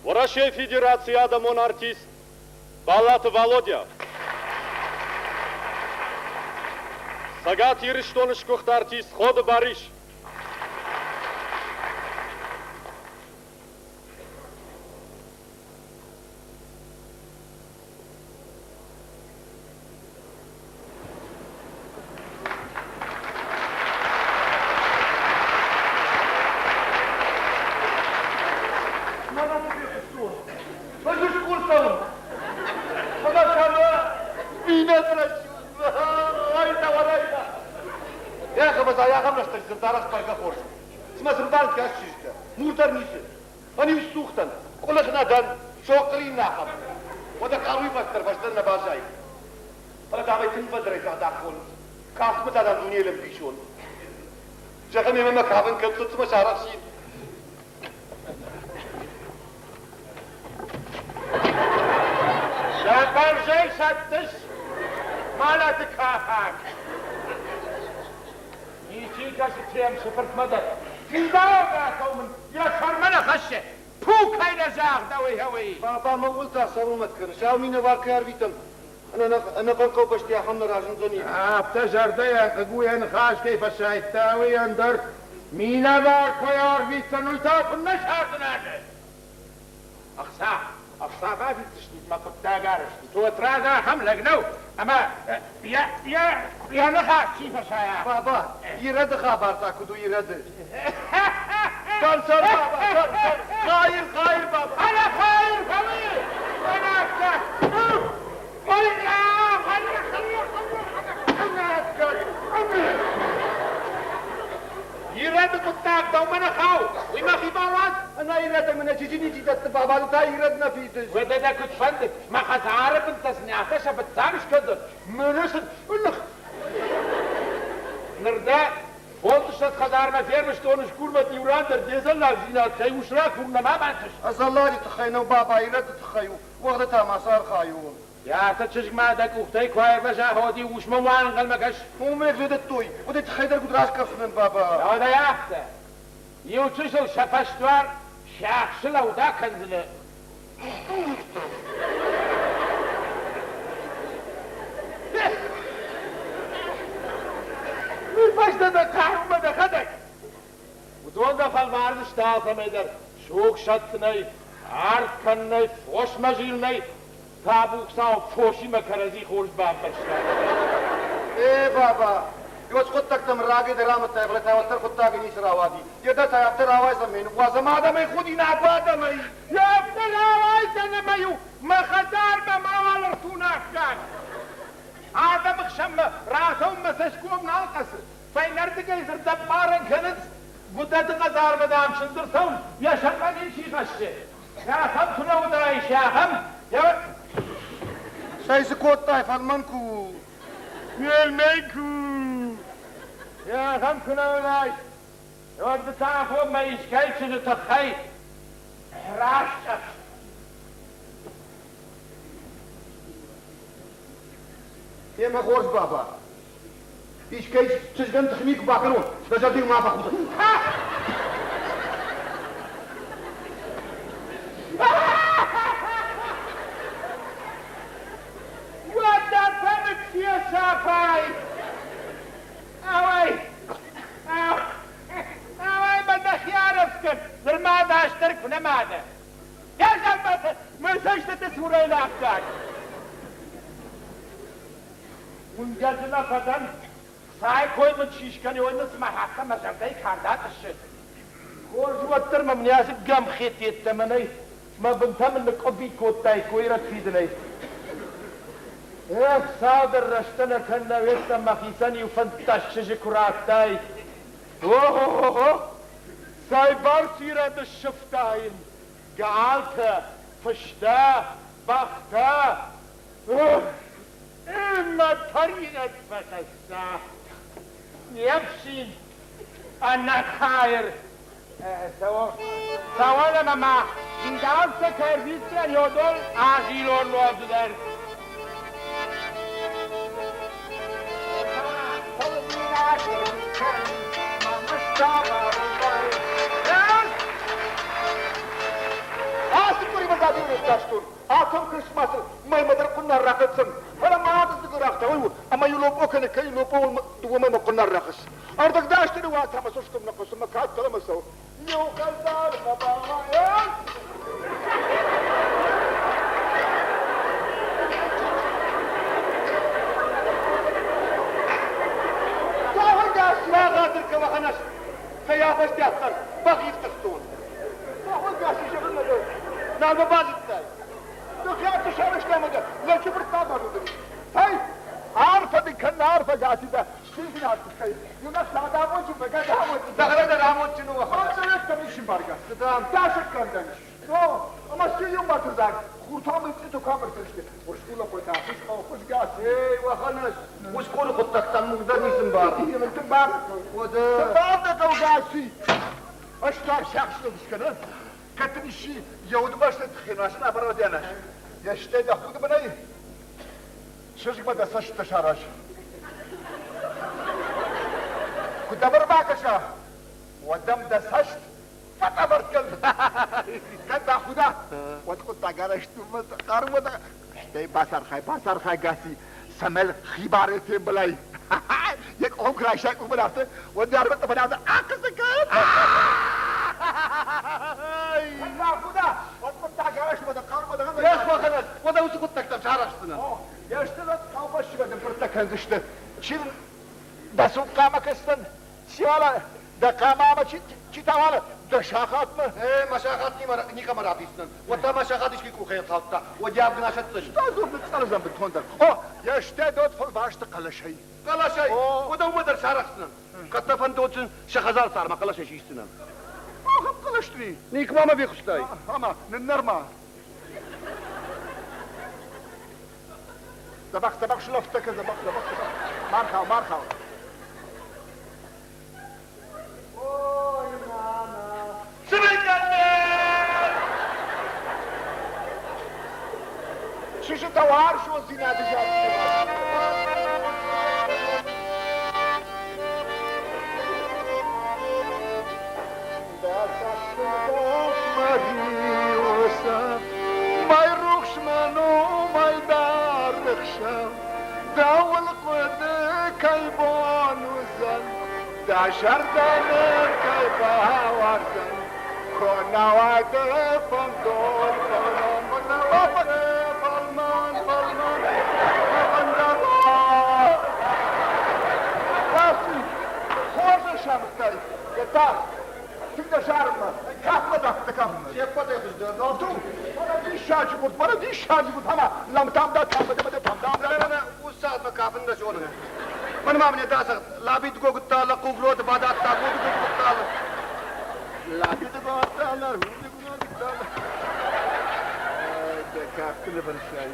Уӕрӕсейы Федерацийы адӕмон артист Балаты Валодя. Цӕгат Ирыстоны сгуыхт артист Ходы Барис. Ахӕм рӕстӕг дзырдарӕхст бӕргӕ хорз у. Цыма цы мбарынц кӕс чызджытӕ, мур дӕр ницы. Ӕниу сцух дӕн, къуылых нӕ дӕн, сохъхъыр иннӕ ахӕм. Уӕдӕ хъаруйы фӕст дӕр фӕстӕдӕр нӕ баззайы. Фӕлӕ дам ӕй тынг фӕлдӕрӕй загъд хонынц. Кафтмӕ та дам дунейыл ӕмбисонд. Зӕгъӕм, ӕмӕ мӕ кафын кӕд цымӕ сарӕхсин. Дӕ бӕрзӕй сӕттыс, мӕлӕты кафӕг. Ничи кӕсы Темсы фыртмӕ дӕр. Фидаугӕ мын йӕ сӕрмӕ нӕ хӕссы. Пу кӕй нӕ загъдӕуы, уый. Баба, мӕуыл та цӕуыл мӕт кӕныс? Ау, минӕвар кӕй арвитӕм, ӕнӕхъӕн хъӕубӕсты ахӕм нӕ разындзӕни. Афтӕ зӕрдӕйӕ хъыг у йӕ ныхас кӕй фӕсайдта, уый ӕндӕр минӕвар кӕй арвитдзӕн, уый та куыннӕ сӕрдынады. Ӕхца, ӕхца бафиддзыстут мӕ хъуыддаг арӕзт. Тотрадз ахӕм лӕг нӕу, ӕмӕ йӕ, йӕ, йӕ ныхас чи фӕсайа. Баба, ирӕды хабар та куыд у ирӕды? Сӕр, сӕр, баба, сӕр, сӕр, хайыр, хайыр, баба. Ӕнӕ хайыр фӕуы! Ӕнӕ афтӕ! Ой, Ирӕды хъуыддаг дӕумӕ нӕ хауы, уый мӕхи бауадз. Ӕнӕ ирӕдӕй мын чичи ничи дӕтты, баба, ды та ирӕд нӕ фидыс. Уӕдӕ дӕ куыд фӕнды, мӕ хӕдзары бынтӕ сын афтӕ сӕ фыццаг скӕндзӕн, мӕнӕ сын ных. Ныр дӕ фондзыссӕдз хӕдзармӕ фервыстон скурмӕ иу ран дӕр де дзӕллагдзинад кӕй ус ракурын нӕма бантыст. Ӕдзӕлладжы тыххӕй нӕу, баба, ирӕдты тыххӕй у, уӕгъды та ма цы архайон. Йӕ чызгмӕ дӕ къухтӕй куы аирвӕза, уӕд-иу усмӕ ма ӕнхъӕлмӕ кӕс. Уымӕй федыдтой, уыдӕй тыххӕй дӕр куыд раскъӕфдзынӕн, баба? Уӕдӕ афтӕ. Иу чысыл сӕ фӕсдуар сиахсы лӕуд акӕндзынӕ. Уый фӕстӕ дӕ хъарумӕ дӕхӕдӕг. Уыдон дӕ фӕлвардзысты алцӕмӕй дӕр, суг сӕттынӕй, арт кӕнынӕй, фосмӕ зилынӕй, Табук-сау фосимӕ кӕрӕдзи хорз бамбӕрста. Э, баба, ёз хъуыддӕгтӕм рагӕй дӕр амыдтай, фӕлӕ та уӕддӕр хъуыддагӕй ницы рауади. Йӕ та афтӕ рауайдзӕн, ме ныууадзӕм адӕмӕй худинаг адӕмӕй. Афтӕ рауайдзӕн ӕмӕ-иу мӕ хӕдзармӕ мауал ӕртунӕггаг. Адӕмы хсӕнмӕ рацӕуын мӕ цӕсгом нал хъӕцы. Фӕйнӕрдыгӕй дзырдӕппарӕн кӕнынц, Гуыдаты хӕдзармӕ, дам, чындз ӕрцӕуын, йӕ сӕрмӕ ничи хӕссы. Сӕхӕм куы нӕ уыдаис, ахӕм, Цӕй цы кодтай, фӕлмӕн ку? Фӕлмӕн ку. Ахӕм куы нӕ уыдаис, уӕд ды та афонмӕ искӕй чызджы тыххӕй раскъӕф. Темӕ хорз, баба. Искӕй чызгӕн тыхми куы бакӕнон, дӕ зӕрдыл ма фӕхудӕд. Уӕдӕ фӕнык фесӕфай! Ауай! Ауай, мӕ дӕхи арӕвдз нырма дастӕр куы нӕма дӕ. Йӕ зӕрдӕтӕ мӕ цӕстыты цурӕй лӕггад. Уынгӕ дзы нӕ фӕдӕн, цай кой мын чи скӕны, уый мын цыма афтӕ мӕ зӕрдӕйы кард атъыссы. Хорз, уӕддӕр мӕм не ацы гӕмхетт йеддӕмӕ нӕй. Мӕ бынтӕ мын ныкъкъуыббитт кодтаиккой ирӕд фидынӕй. Эх, цалдӕр рӕстӕ нӕ кӕннӕ уедтӕм мӕхицӕн иу 15 чызджы куы радтай. О-хо-хо-хо! Цӕйбӕрц ирӕд ссывтаин! Галтӕ, фыстӕ, бӕхтӕ. Ох, ӕмӕ тӕригъӕд фӕхӕсса. Не фсин, ӕнӕхайыр. Цӕуон ӕмӕ ма фидауцӕ кӕрвитдзӕн йодон азилон ноджыдӕр. Ацы къуыри мӕ дадийы ныффастон, ахӕм Christmas-ы мӕймӕ дӕр хъуыннар рахӕццӕн, фӕлӕ ма ады дзыгы рӕгътӕ уый у, ӕмӕ иу лопъо кӕны, кӕй лопъо дыууӕ мӕймӕ хъуыннар рӕхыс. Ӕрдӕгдӕсты уатӕмӕ цӕсгом нӕ хъуысы, мӕ кад дӕлӕмӕ цӕуы. Иу хӕдзармӕ бауайӕн. Бӕгъатыр кӕуӕхӕнӕс, кӕй афӕстиат дӕр бахифтыгътон. Бахуынгӕс зӕгъын дӕр. Нал мӕ базыдтай. Дӕхи сарӕзта ӕмӕ дӕ лӕджы фырт ма базыдтаис. Цӕй, арфӕ дын кӕн, арфӕ гатитӕ, стиндзинад тыххӕй. Иунӕг цад амондджын фӕкӕн, амондджын. Дӕхӕдӕг дӕр амондджын у. Ӕмдзӕрӕттӕм ис ӕмбаргӕ. Дасӕггӕндӕн ис. Ӕмӕ сӕ иу батырдзаг хуртамыл цъиту камертӕ сты. Усгур лӕппутӕ, хуызгӕс. Ей, уӕхӕнӕс, усгуры хъуыддӕгтӕн мур дӕр ницы мбары. Тымбар. Тымбар дӕ хъӕугӕси. Ӕз та сиахсыл скӕнын. Кӕд дын исчи йӕ удыбӕсты тыххӕй нуазын абародианӕ, йӕ стӕй дӕ худы бынӕй чызгмӕ дӕ цӕстытӕ сараз. Куы дӕм ӕрбакӕса, уӕд ӕм дӕ цӕст фӕтъӕбӕртт кӕн. Кӕд бахуда, уӕд хъуыддаг арӕзт у хъару стӕй бацархай, бацархай, Гаци, цӕмӕй хибарӕй фембӕлай. Йӕ къухы куы райсай къухмӕ афтӕ, уӕд дӕ арвы тъӕпӕн афтӕ ахъыдзы кӕн. Бахуда, уӕд хъуыддаг арӕзт у, хъару Эх, уӕхӕнӕг, уӕдӕ уыцы хъуыддӕгтӕм сарӕхсдзынӕ. Йе стыр хъӕубӕсты ӕмбырдтӕ кӕндзысты. Чи дӕ цухъхъамӕ кӕсдзӕн, чи уала дӕ хъамамӕ чи та уала дӕ сахатмӕ. Э, мӕ сахат никӕмӕ равдисдзынӕн. Уӕд та мӕ сахат искӕй къухӕй ӕрхаудта, уӕд йӕ авг нӕ асӕтдзӕни. Что ныцъцъӕлдзӕн бынтондӕр. О, йе стӕй дот фӕлвӕсты хъӕлӕсӕй. Хъӕлӕсӕй? Уӕдӕ уымӕ дӕр сарӕхсдзынӕн. Кӕд дӕ фӕндон сын сӕ хӕдзары цармӕ хъӕлӕсӕй сисдзынӕн. Ахӕм хъӕлӕсты Никуы ма мӕ фехъуыстай? Ӕмӕ ныннӕр-ма. Дзӕбӕх, дзӕбӕх сулӕфттӕ кӕн, дзӕбӕх, дзӕбӕх, дзӕбӕх. Ма рхау, ма рхау. Ой, нана. Цыбыркӕндӕр! Чызджытӕ уарзондзинады зӕрдӕ. Мӕйрухсмӕ номӕй даргъ ӕхсӕв, Дӕуыл хъуыды кӕй бон уыдзӕн, Дӕ зӕрдӕ нын кӕй бауарздзӕн, Куы нӕ уа дӕ фӕндон фӕлмӕн, куы нӕ уа дӕ фӕлмӕн, фӕлмӕн, фӕндон. Баци, хорз ӕсамыдтай, йӕ та тынг дӕ зарынмӕ, кафмӕ дӕ кафынмӕ. Се ппӕтӕй хуыздӕр. Ту, мӕнӕ диссаджы гуырд, мӕнӕ диссаджы гуырд, ӕмӕ лӕмтам да там да там да. Мӕнӕ уыцы кафын нӕ зонын. Мӕн ма мне дасагъд лабид гогуттала, хъуглоты бадатта, гуд гуд гуттала. Лабид гогуттала, гуд гуд гуттала. Дӕ кафты нывӕнсай.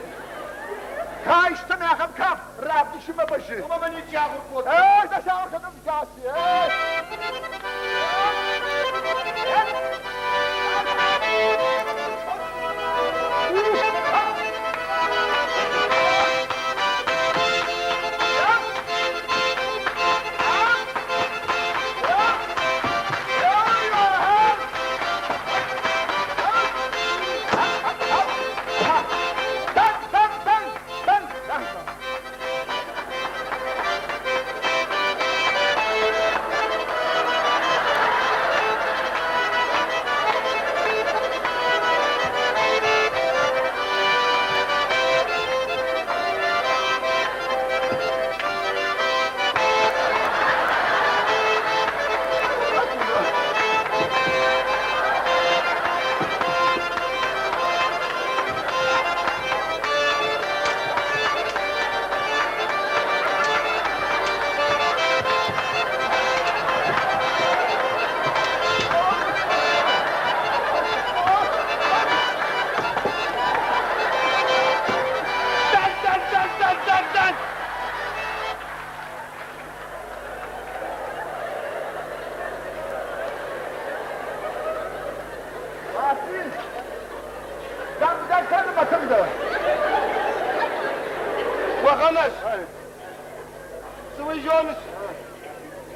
Кайсты мӕхӕм кафт, равдисы мӕ бӕззы. Ӕмӕ мӕ ничи ахуыр кодта. Эй, дӕ сахуыр кӕнын гӕси, эй! Уӕхӕнӕс! Цы уый зоныс?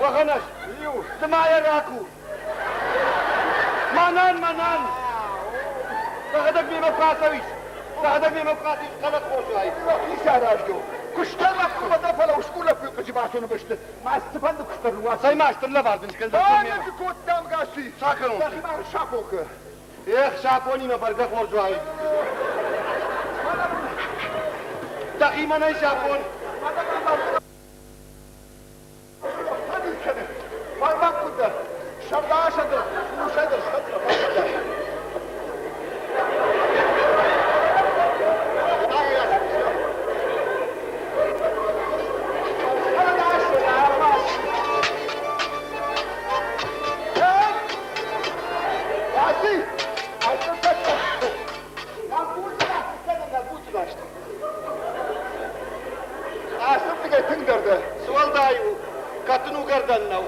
Уӕхӕнӕс! Ды ма йӕ ракур! Мӕнӕн, мӕнӕн! Дӕхӕдӕг мемӕ куы ацӕуис! Дӕхӕдӕг мемӕ куы ацӕуис, хъӕлӕс хорз уаид. Ницы аразгӕ у. Куыстӕн лӕппу фӕдӕ, фӕлӕ усгур лӕппуйы хъыджы бацоны бӕсты ма цыфӕнды куыст дӕр ныууадз. Цӕй ма стыр лӕвар дын скӕндзӕн мемӕ. Цы кодтам, Гаси? Сакӕнон. Дӕхимӕ сапокы. Эх, сапонимӕ бӕргӕ хорз уаид. Дӕхимӕ нӕй сапон. Ацырдыгӕй тынгдӕр дӕ. Цы уӕлдай у, кӕд дын уыгӕрдӕн нӕу?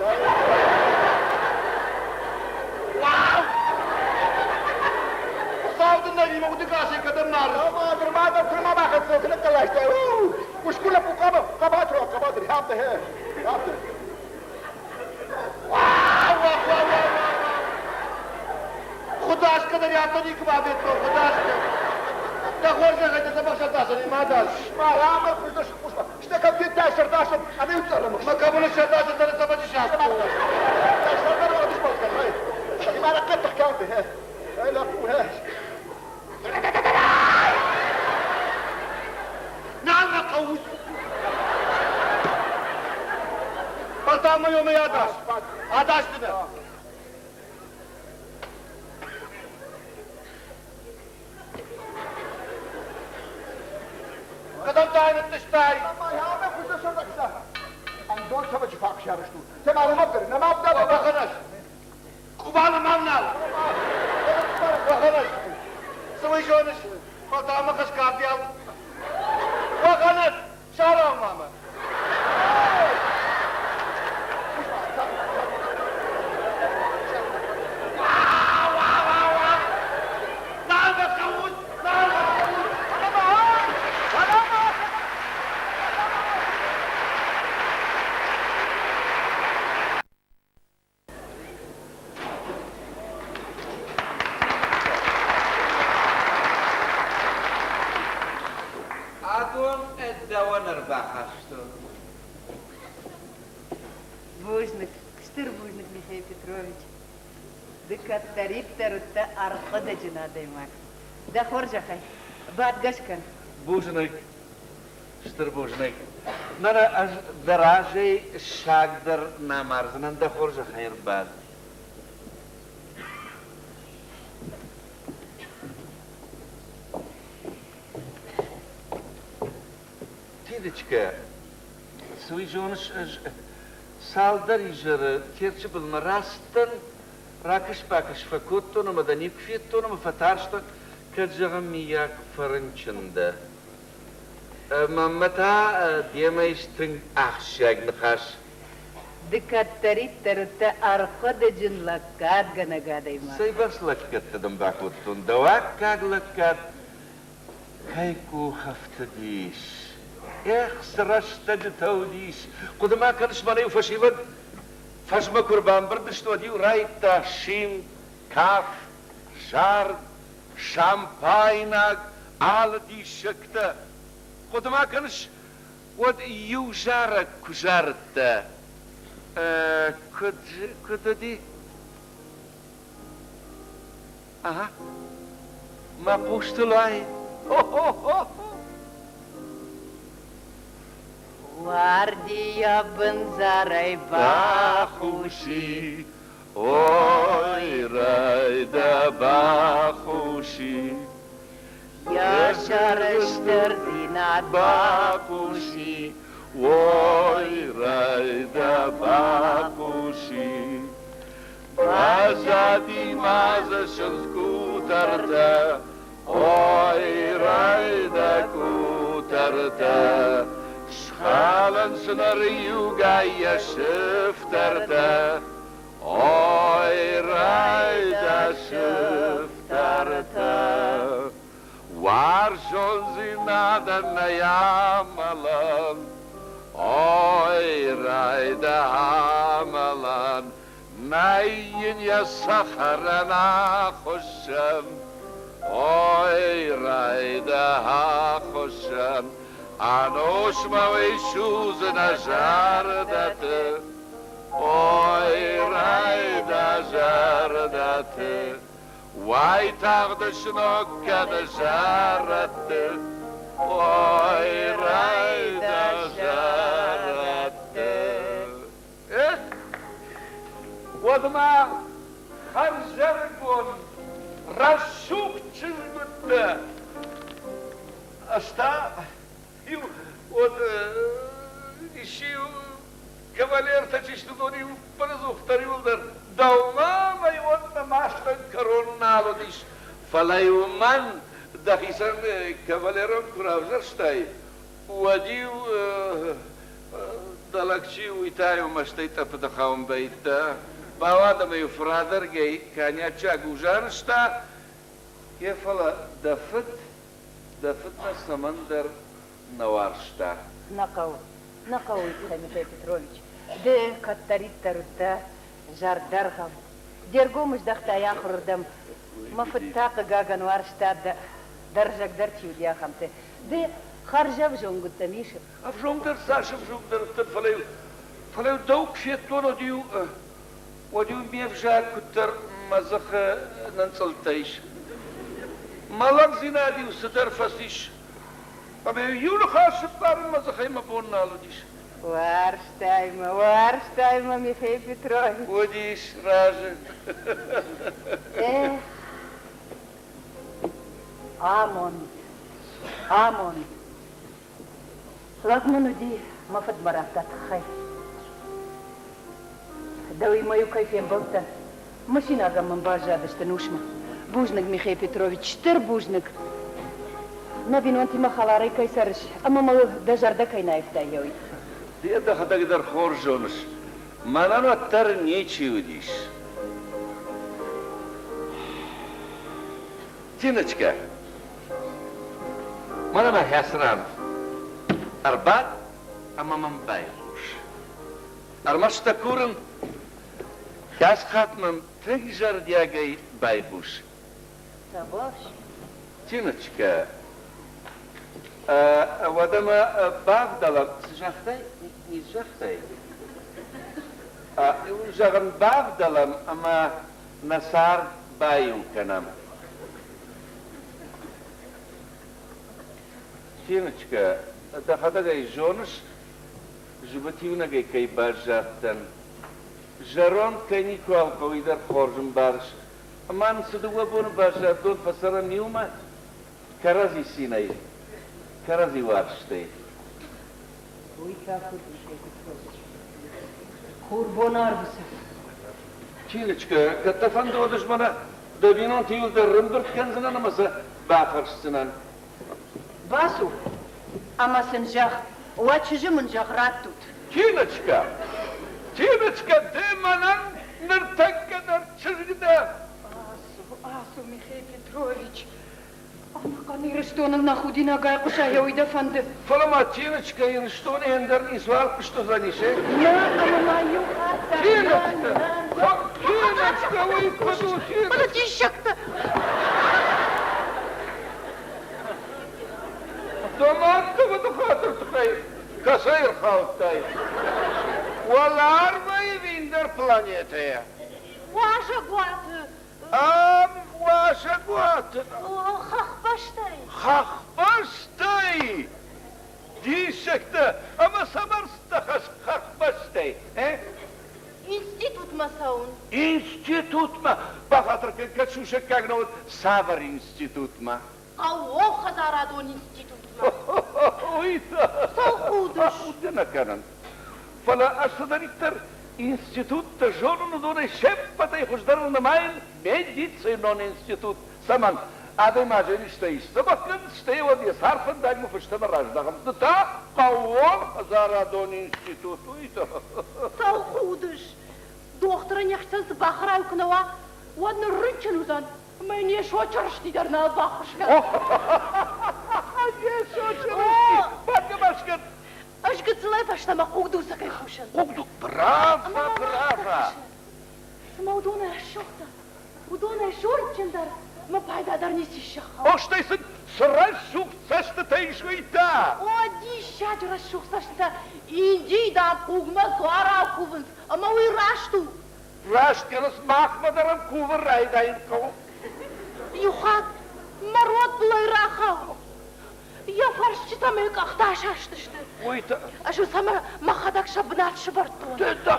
Уау! Хуыцау дын нӕ удыгасӕй кӕдӕм марыс? Ӕмӕ нырма дӕр куы ма бахӕццӕ, куы ныккаластай. Усгур лӕппу хъӕбатыр, хъӕбатыр, афтӕ, афтӕ. Худаскӕ дӕр афтӕ никуы бафедтон, худаскӕ. Дӕ хорзӕхӕй дӕ дзӕбӕх сӕрдасӕн ма дас. Ма, хуыздӕр хъус-ма. Стӕ конфеттӕ сӕрдасӕн ӕмӕ иу цъӕррӕмыхст. Мӕ кӕмӕн сӕрдасӕн дӕр цӕвӕджы саст. Сӕрдар уӕд сбалц кӕн, хай. Ма рахъӕддых кӕнты, хе. Эй, лӕппу, хе. Нал мӕ хъӕуыс. Фӕлтау мӕ ёмӕ адас. Адасдзынӕ. Кӕдӕм та ныттыстай? Ӕндон цӕвӕджы фахс арӕзт у. Цӕмӕ уымӕ дӕр, нӕ ма Бахӕрӕс! Къубалы мӕм нал! Бахӕрӕс! Цы уый зоныс? Фӕлтау мӕ хӕсгардиау. Бахӕрӕс! Сарау мамӕ! Нал мӕ хъӕуыс! Нал мӕ хъӕуыс! Адон ӕддӕуӕн ӕрбахастон. Бузныг, стыр бузныг, Михаил Петрович. Ды кӕддӕриддӕр уыдтӕ ӕрхъуыдыджын адӕймаг. Дӕ хорзӕхӕй, бадгӕ скӕн. Бузныг, Стыр бузныг. Нана, ӕз дӕ разӕй саг дӕр нӕ мардзынӕн, дӕ хорзӕхӕй ӕрбад. Тидочкӕ, цы уый зоныс, ӕз цалдӕр изӕры Терчы былмӕ рацыдтӕн, ракӕс-бакӕс фӕкодтон ӕмӕ дӕ никуы федтон ӕмӕ фӕтарстӕн, кӕд, зӕгъын, миййаг фӕрынчын дӕ. Мӕнмӕ та демӕ ис тынг ахсджиаг ныхас. Ды кӕддӕриддӕр уыдтӕ ӕрхъуыдыджын лӕггадгӕнӕг адӕймаг. Цӕйбӕрц лӕггӕдтӕ дын бакодтон, дӕу аккаг лӕггад кӕй къух ӕфтыдис. Эх, цы рӕстӕджытӕ уыдис! Хъуыды ма кӕныс, мӕнӕ-иу фӕсивӕд фӕзмӕ куы ӕрбамбырд сты, уӕд-иу райдта симд, кафт, зард, шампайнаг алы диссӕгтӕ. Хъуыды ма кӕныс, уӕд иу зарӕг куы зарыдтӕ. Куыд, куыд уыди? Ага. Мӕ хъустыл ай. Хо-хо-хо! Уардийӕ бындзарӕй бахуси, Ой, райда бахуси, Йӕ сӕрыстырдзинад бахъуси, Ой, райда бахъуси. Баззади ма дзы сындз къутӕртӕ, Ой, райда къутӕртӕ, Схалынц ныр иугай йӕ сыфтӕртӕ. Ой, райда сыфтӕртӕ. Уарзондзинадӕн нӕй амӕлӕн, Ой, райда амӕлӕн, Нӕй йын йӕ цӕхӕрӕн ахуыссӕн. Ой, райда ахуыссӕн, Ӕнусмӕ уый судзы нӕ зӕрдӕты. Ой, райда зӕрдӕты, Уайтагъд сног кӕны зӕрӕдты. Ой, райда зӕрӕдты. Эх, уӕдмӕ хӕрзӕрыгон, рӕсугъд чызг уыдтӕ. Ӕз та иу уӕд исчи-иу кавалертӕ чи сты, уыдон-иу ӕппынӕдзухдӕр иуылдӕр дӕумӕ ӕмӕ-иу уӕд мӕ мастӕн кӕрон нал уыдис. Фӕлӕ-иу мӕн дӕхицӕн кавалерон куы равзӕрстай, уӕд-иу дӕ лӕг чи у, уый та-иу мӕстӕй тъӕппытӕ хауын байдыдта. Бауад ӕмӕ-иу фырадӕргӕй коньячаг узӕрста, йе фӕлӕ дӕ фыд, дӕ фыд нӕ цӕмӕндӕр нӕ уарзта. Нӕ хъӕуы, нӕ хъӕуы, Илья Михаил Петрович, ды кӕддӕриддӕр уыдтӕ зӕрдӕргъӕвд. Де ргом здӕхтай ахуырырдӕм. Мӕ фыд та, хъыгагӕн, уарзта дӕрзӕгдӕр чи уыди, ахӕмты. Ды хӕрзӕвзонг уыдтӕ, Миша. Ӕвзонгдӕр цас ӕвзонгдӕр уыдтӕн, фӕлӕ-иу фӕлӕ-иу дӕу куы федтон, уӕд-иу уӕд-иу ме взаг куыддӕр мӕ дзыхы нынцъылдтӕ ис. Мӕ лӕгдзинад-иу цыдӕр фӕцис, ӕмӕ-иу иу ныхас сыппарын мӕ дзыхӕй мӕ бон нал уыдис. Уарзтай мӕ, уарзтай мӕ, Михаил Петрович. Уыдис разы. Эх, амонд, амонд. Лӕг мын уыди, мӕ фыд мӕ радта тыххӕй. Дӕуимӕ-иу кӕй фембӕлдтӕн, мысинагӕн мын баззадысты нусмӕ. Бузныг, Михаил Петрович, стыр бузныг. Нӕ бинонтимӕ хӕларӕй кӕй цӕрыс ӕмӕ мыл дӕ зӕрдӕ кӕй нӕ аивтай, уый. Ды йӕ дӕхӕдӕг дӕр хорз зоныс, мӕнӕн уӕддӕр ничи уыдис. Тиночкӕ, мӕнӕ мӕ хӕцы ран ӕрбад ӕмӕ мӕм байхъус. Ӕрмӕст дӕ курын, кӕцы хатт мӕм тынг зӕрдиагӕй байхъус. Табуафси. Тиночкӕ, уӕдӕ мӕ бавдӕлӕм. Цы загътай? Ницы загътай? Зӕгъын, бавдӕлӕм ӕмӕ нӕ цард баиу кӕнӕм. Тиночкӕ, дӕхӕдӕг ӕй зоныс, зыбыт иунӕгӕй кӕй баззадтӕн. Зӕронд кӕй никуал хъӕуы, уый дӕр хорз ӕмбарыс. Ӕмӕ нын цы дыууӕ боны баззад, дон фӕцӕрӕм иумӕ, кӕрӕдзи цинӕй, кӕрӕдзи уарзтӕй. Уый та куыд у, Петрович? Хурбон арвы цӕф. Тиночкӕ, кӕд дӕ фӕнды, уӕд ӕз мӕнӕ дӕ бинонты иуылдӕр ӕрӕмбырд кӕндзынӕн ӕмӕ сӕ бафӕрсдзынӕн. Бацу ӕмӕ сын зӕгъ, уӕ чызджы мын зӕгъ раттут. Тиночкӕ, Тиночкӕ, ды мӕнӕн ныртӕккӕ дӕр чызг дӕ. Ацу, ацу, Михаил Петрович. Ӕнӕхъӕн Ирыстоныл нӕ худинаг айхъуыса, уый дӕ фӕнды? Фӕлӕ ма Тиночкӕ Ирыстоны ӕндӕр ницуал куыст уыдзӕнис, э? Нӕ, ӕмӕ ма иу хатт дӕр Тиночкӕ! Тиночкӕ, уый куыд у, Тиночкӕ? Фӕлӕ диссӕгтӕ! Дӕ мад дӕ хатыр тыххӕй кӕцӕй ӕрхаудтай? Уӕларвӕй ӕви ӕндӕр планетӕйӕ? Уазӕгуаты Ам уазӕгуаты. Хӕхбӕстӕй. Хӕхбӕстӕй! Диссӕгтӕ! Ӕмӕ цӕмӕн стӕхыс хӕхбӕстӕй, э? Институтмӕ цӕуын. Институтмӕ? Бахатыр кӕн, кӕд сусӕггаг нӕ уыд, цавӕр институтмӕ? Хъӕууонхӕдзарадон институтмӕ. Уый та. Цӕу худыс? Худгӕ нӕ кӕнын. Фӕлӕ ӕз цыдӕриддӕр институттӕ зонын, уыдонӕй се ппӕтӕй хуыздӕрыл нымайын медицинон институт. Цӕмӕн? Адӕймаджы низтӕ исдзӕбӕх кӕн, стӕй уӕд йӕ цардфӕндагмӕ фӕстӕмӕ раздӕхын. Ды та хъӕууон хӕдзарадон институт, уый та. Цӕу худыс? Дохтырӕн йӕхицӕн цы бахӕрай куы нӕ уа, уӕд ныррынчын уыдзӕн. Ӕмӕ йын Йесо Чырысти дӕр нал баххуыс кӕны. Йесо Чырысти! Бӕргӕ ма скӕн! Ӕз гыццылӕй фӕстӕмӕ хъугдуцӕгӕй кусын. Хъугду... Браво, браво! Цыма уыдонӕй рӕсугъддӕр, уыдонӕй зондджындӕр мӕ пайда дӕр ницы сӕххӕст. О, стӕй сын цы рӕсугъд цӕстытӕ ис, уый та! О, диссаджы рӕсугъд цӕстытӕ! Индийы, дам, хъугмӕ дзуарау кувынц, ӕмӕ уый раст у. Раст кӕныс, махмӕ дӕр ӕм кувын райдайын хъӕуы. Иу хатт мӕ род былӕй рахауд. Йӕ фӕрсчытӕ мӕ къӕхтӕ асастысты. Уый та... Ӕз сӕ мӕхӕдӕг сӕ бынат сывӕрдтон.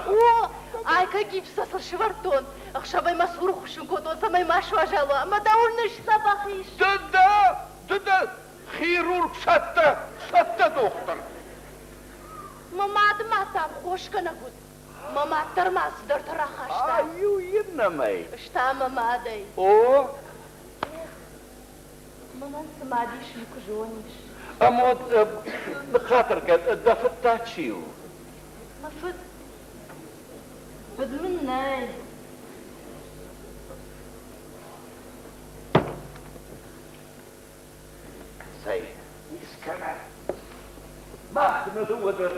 О, айкӕ гипсӕ сыл сывӕрдтон. Ӕхсӕвӕй мӕ цуры хуыссын кодтон, цӕмӕй ма суазал уа, ӕмӕ дӕ уырныс, дзӕбӕх ис. Ды дӕ, ды дӕ хирург цӕттӕ, цӕттӕ дохтыр. Мӕ мады мад, дам, хосгӕнӕг уыд. Мӕ мад дӕр ма цыдӕртӕ рахаста. Иу иннӕмӕй. Ста мӕ мадӕй. О. Мӕнӕн цы мад ис, уый куы зонис. Ӕмӕ ныххатыр кӕн, дӕ фыд та чи у? Мӕ фыд. Фыд мын нӕй. Цӕй, искӕмӕ. Мах нӕ дыууӕ дӕр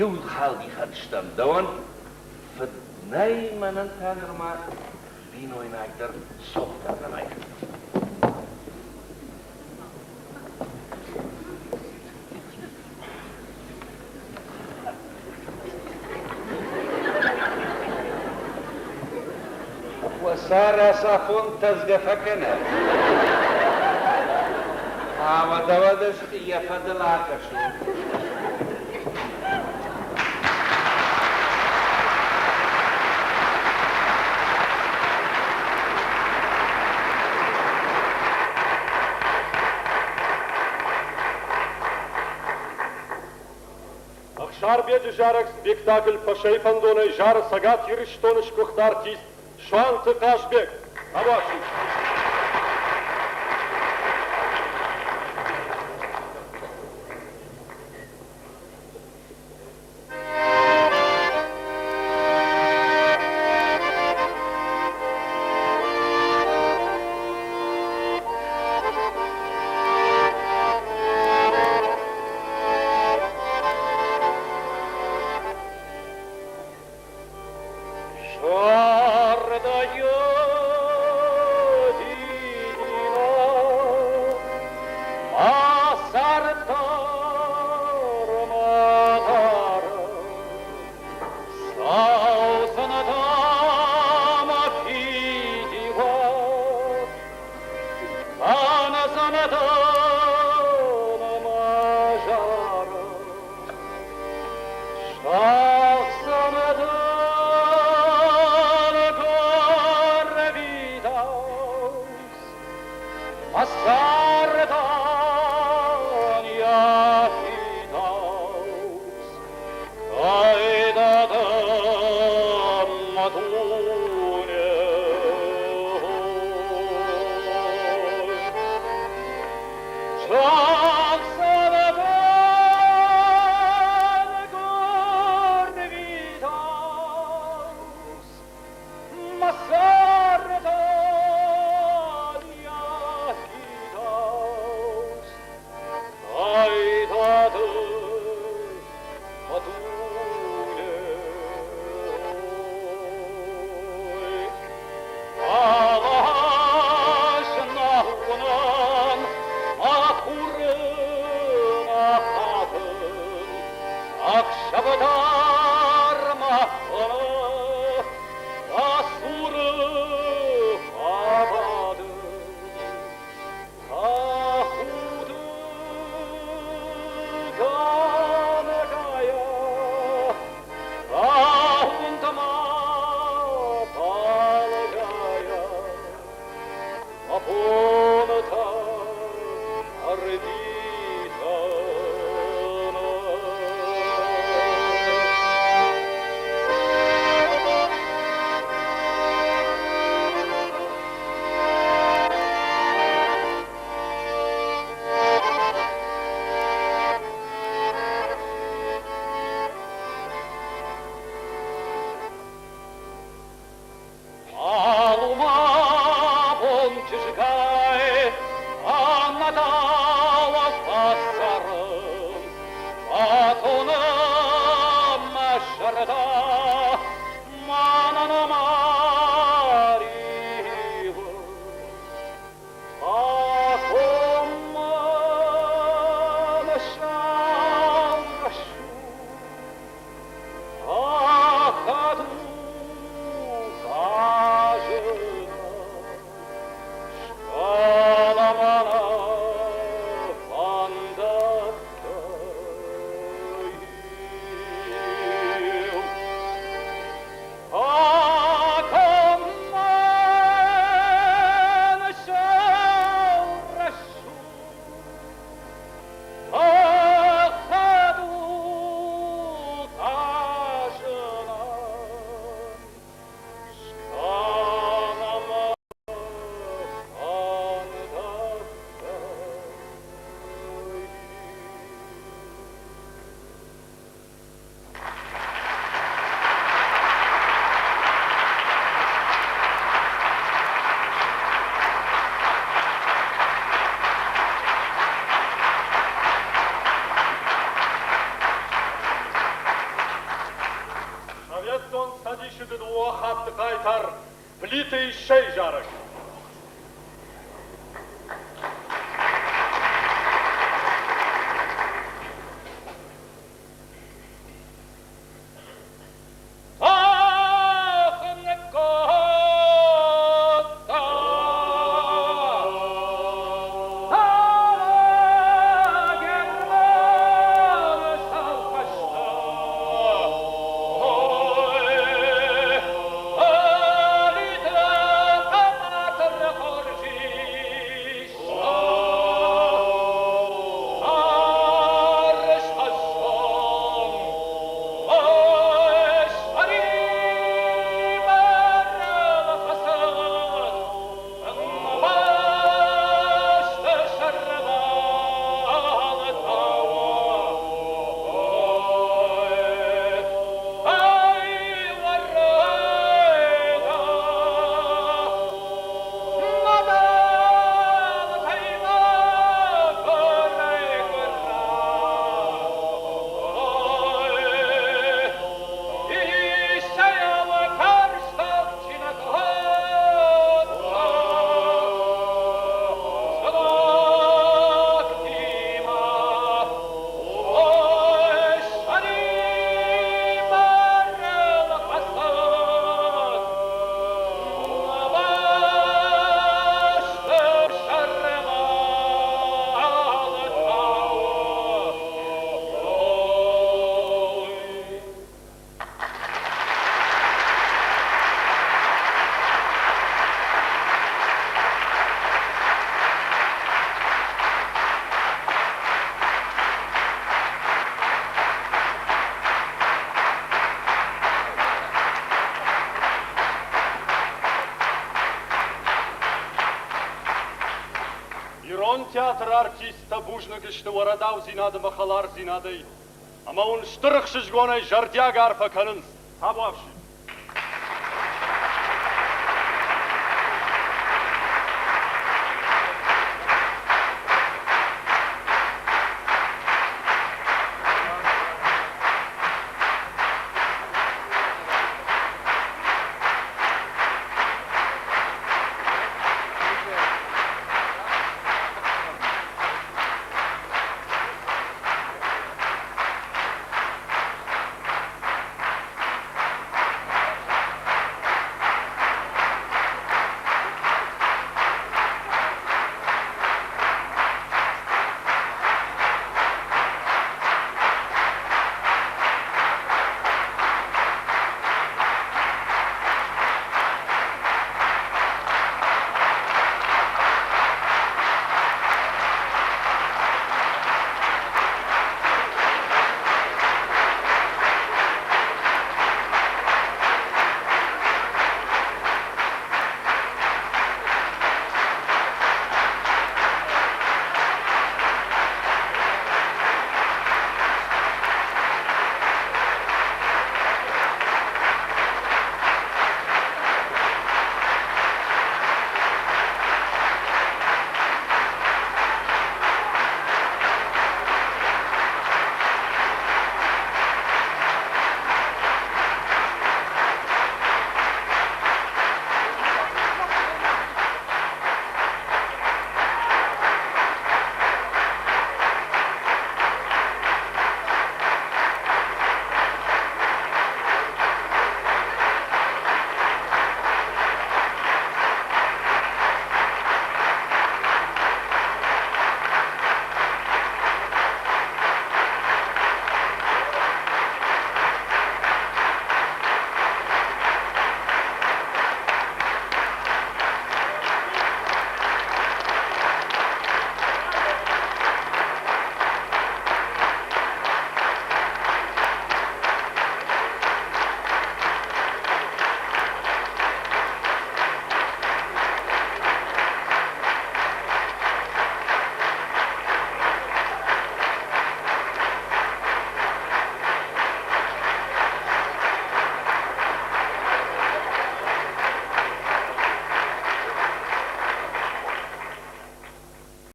иу халдихӕн стӕм. Дӕуӕн фыд нӕй, мӕнӕн та нырма бинойнаг дӕр цот дӕр нӕма ис. Уӕ сӕр ацафон тӕдзгӕ фӕкӕны. Ӕмӕ дӕуӕн ӕз йӕ фӕдыл акӕсон. Ӕхсарбеджы зарӕг спектакль Пӕсӕйы фӕндонӕй зары Цӕгат Ирыстоны сгуыхт артист Суанты Хъазбег. Абаси. хъайтар Плиты Иссӕйы зарӕг. Ирон театры артисттӕ бузныг сты уӕ рӕдаудзинад ӕмӕ хӕлардзинадӕй ӕмӕ уын стыр ӕхсызгонӕй зӕрдиаг арфӕ кӕнынц. Табуафси!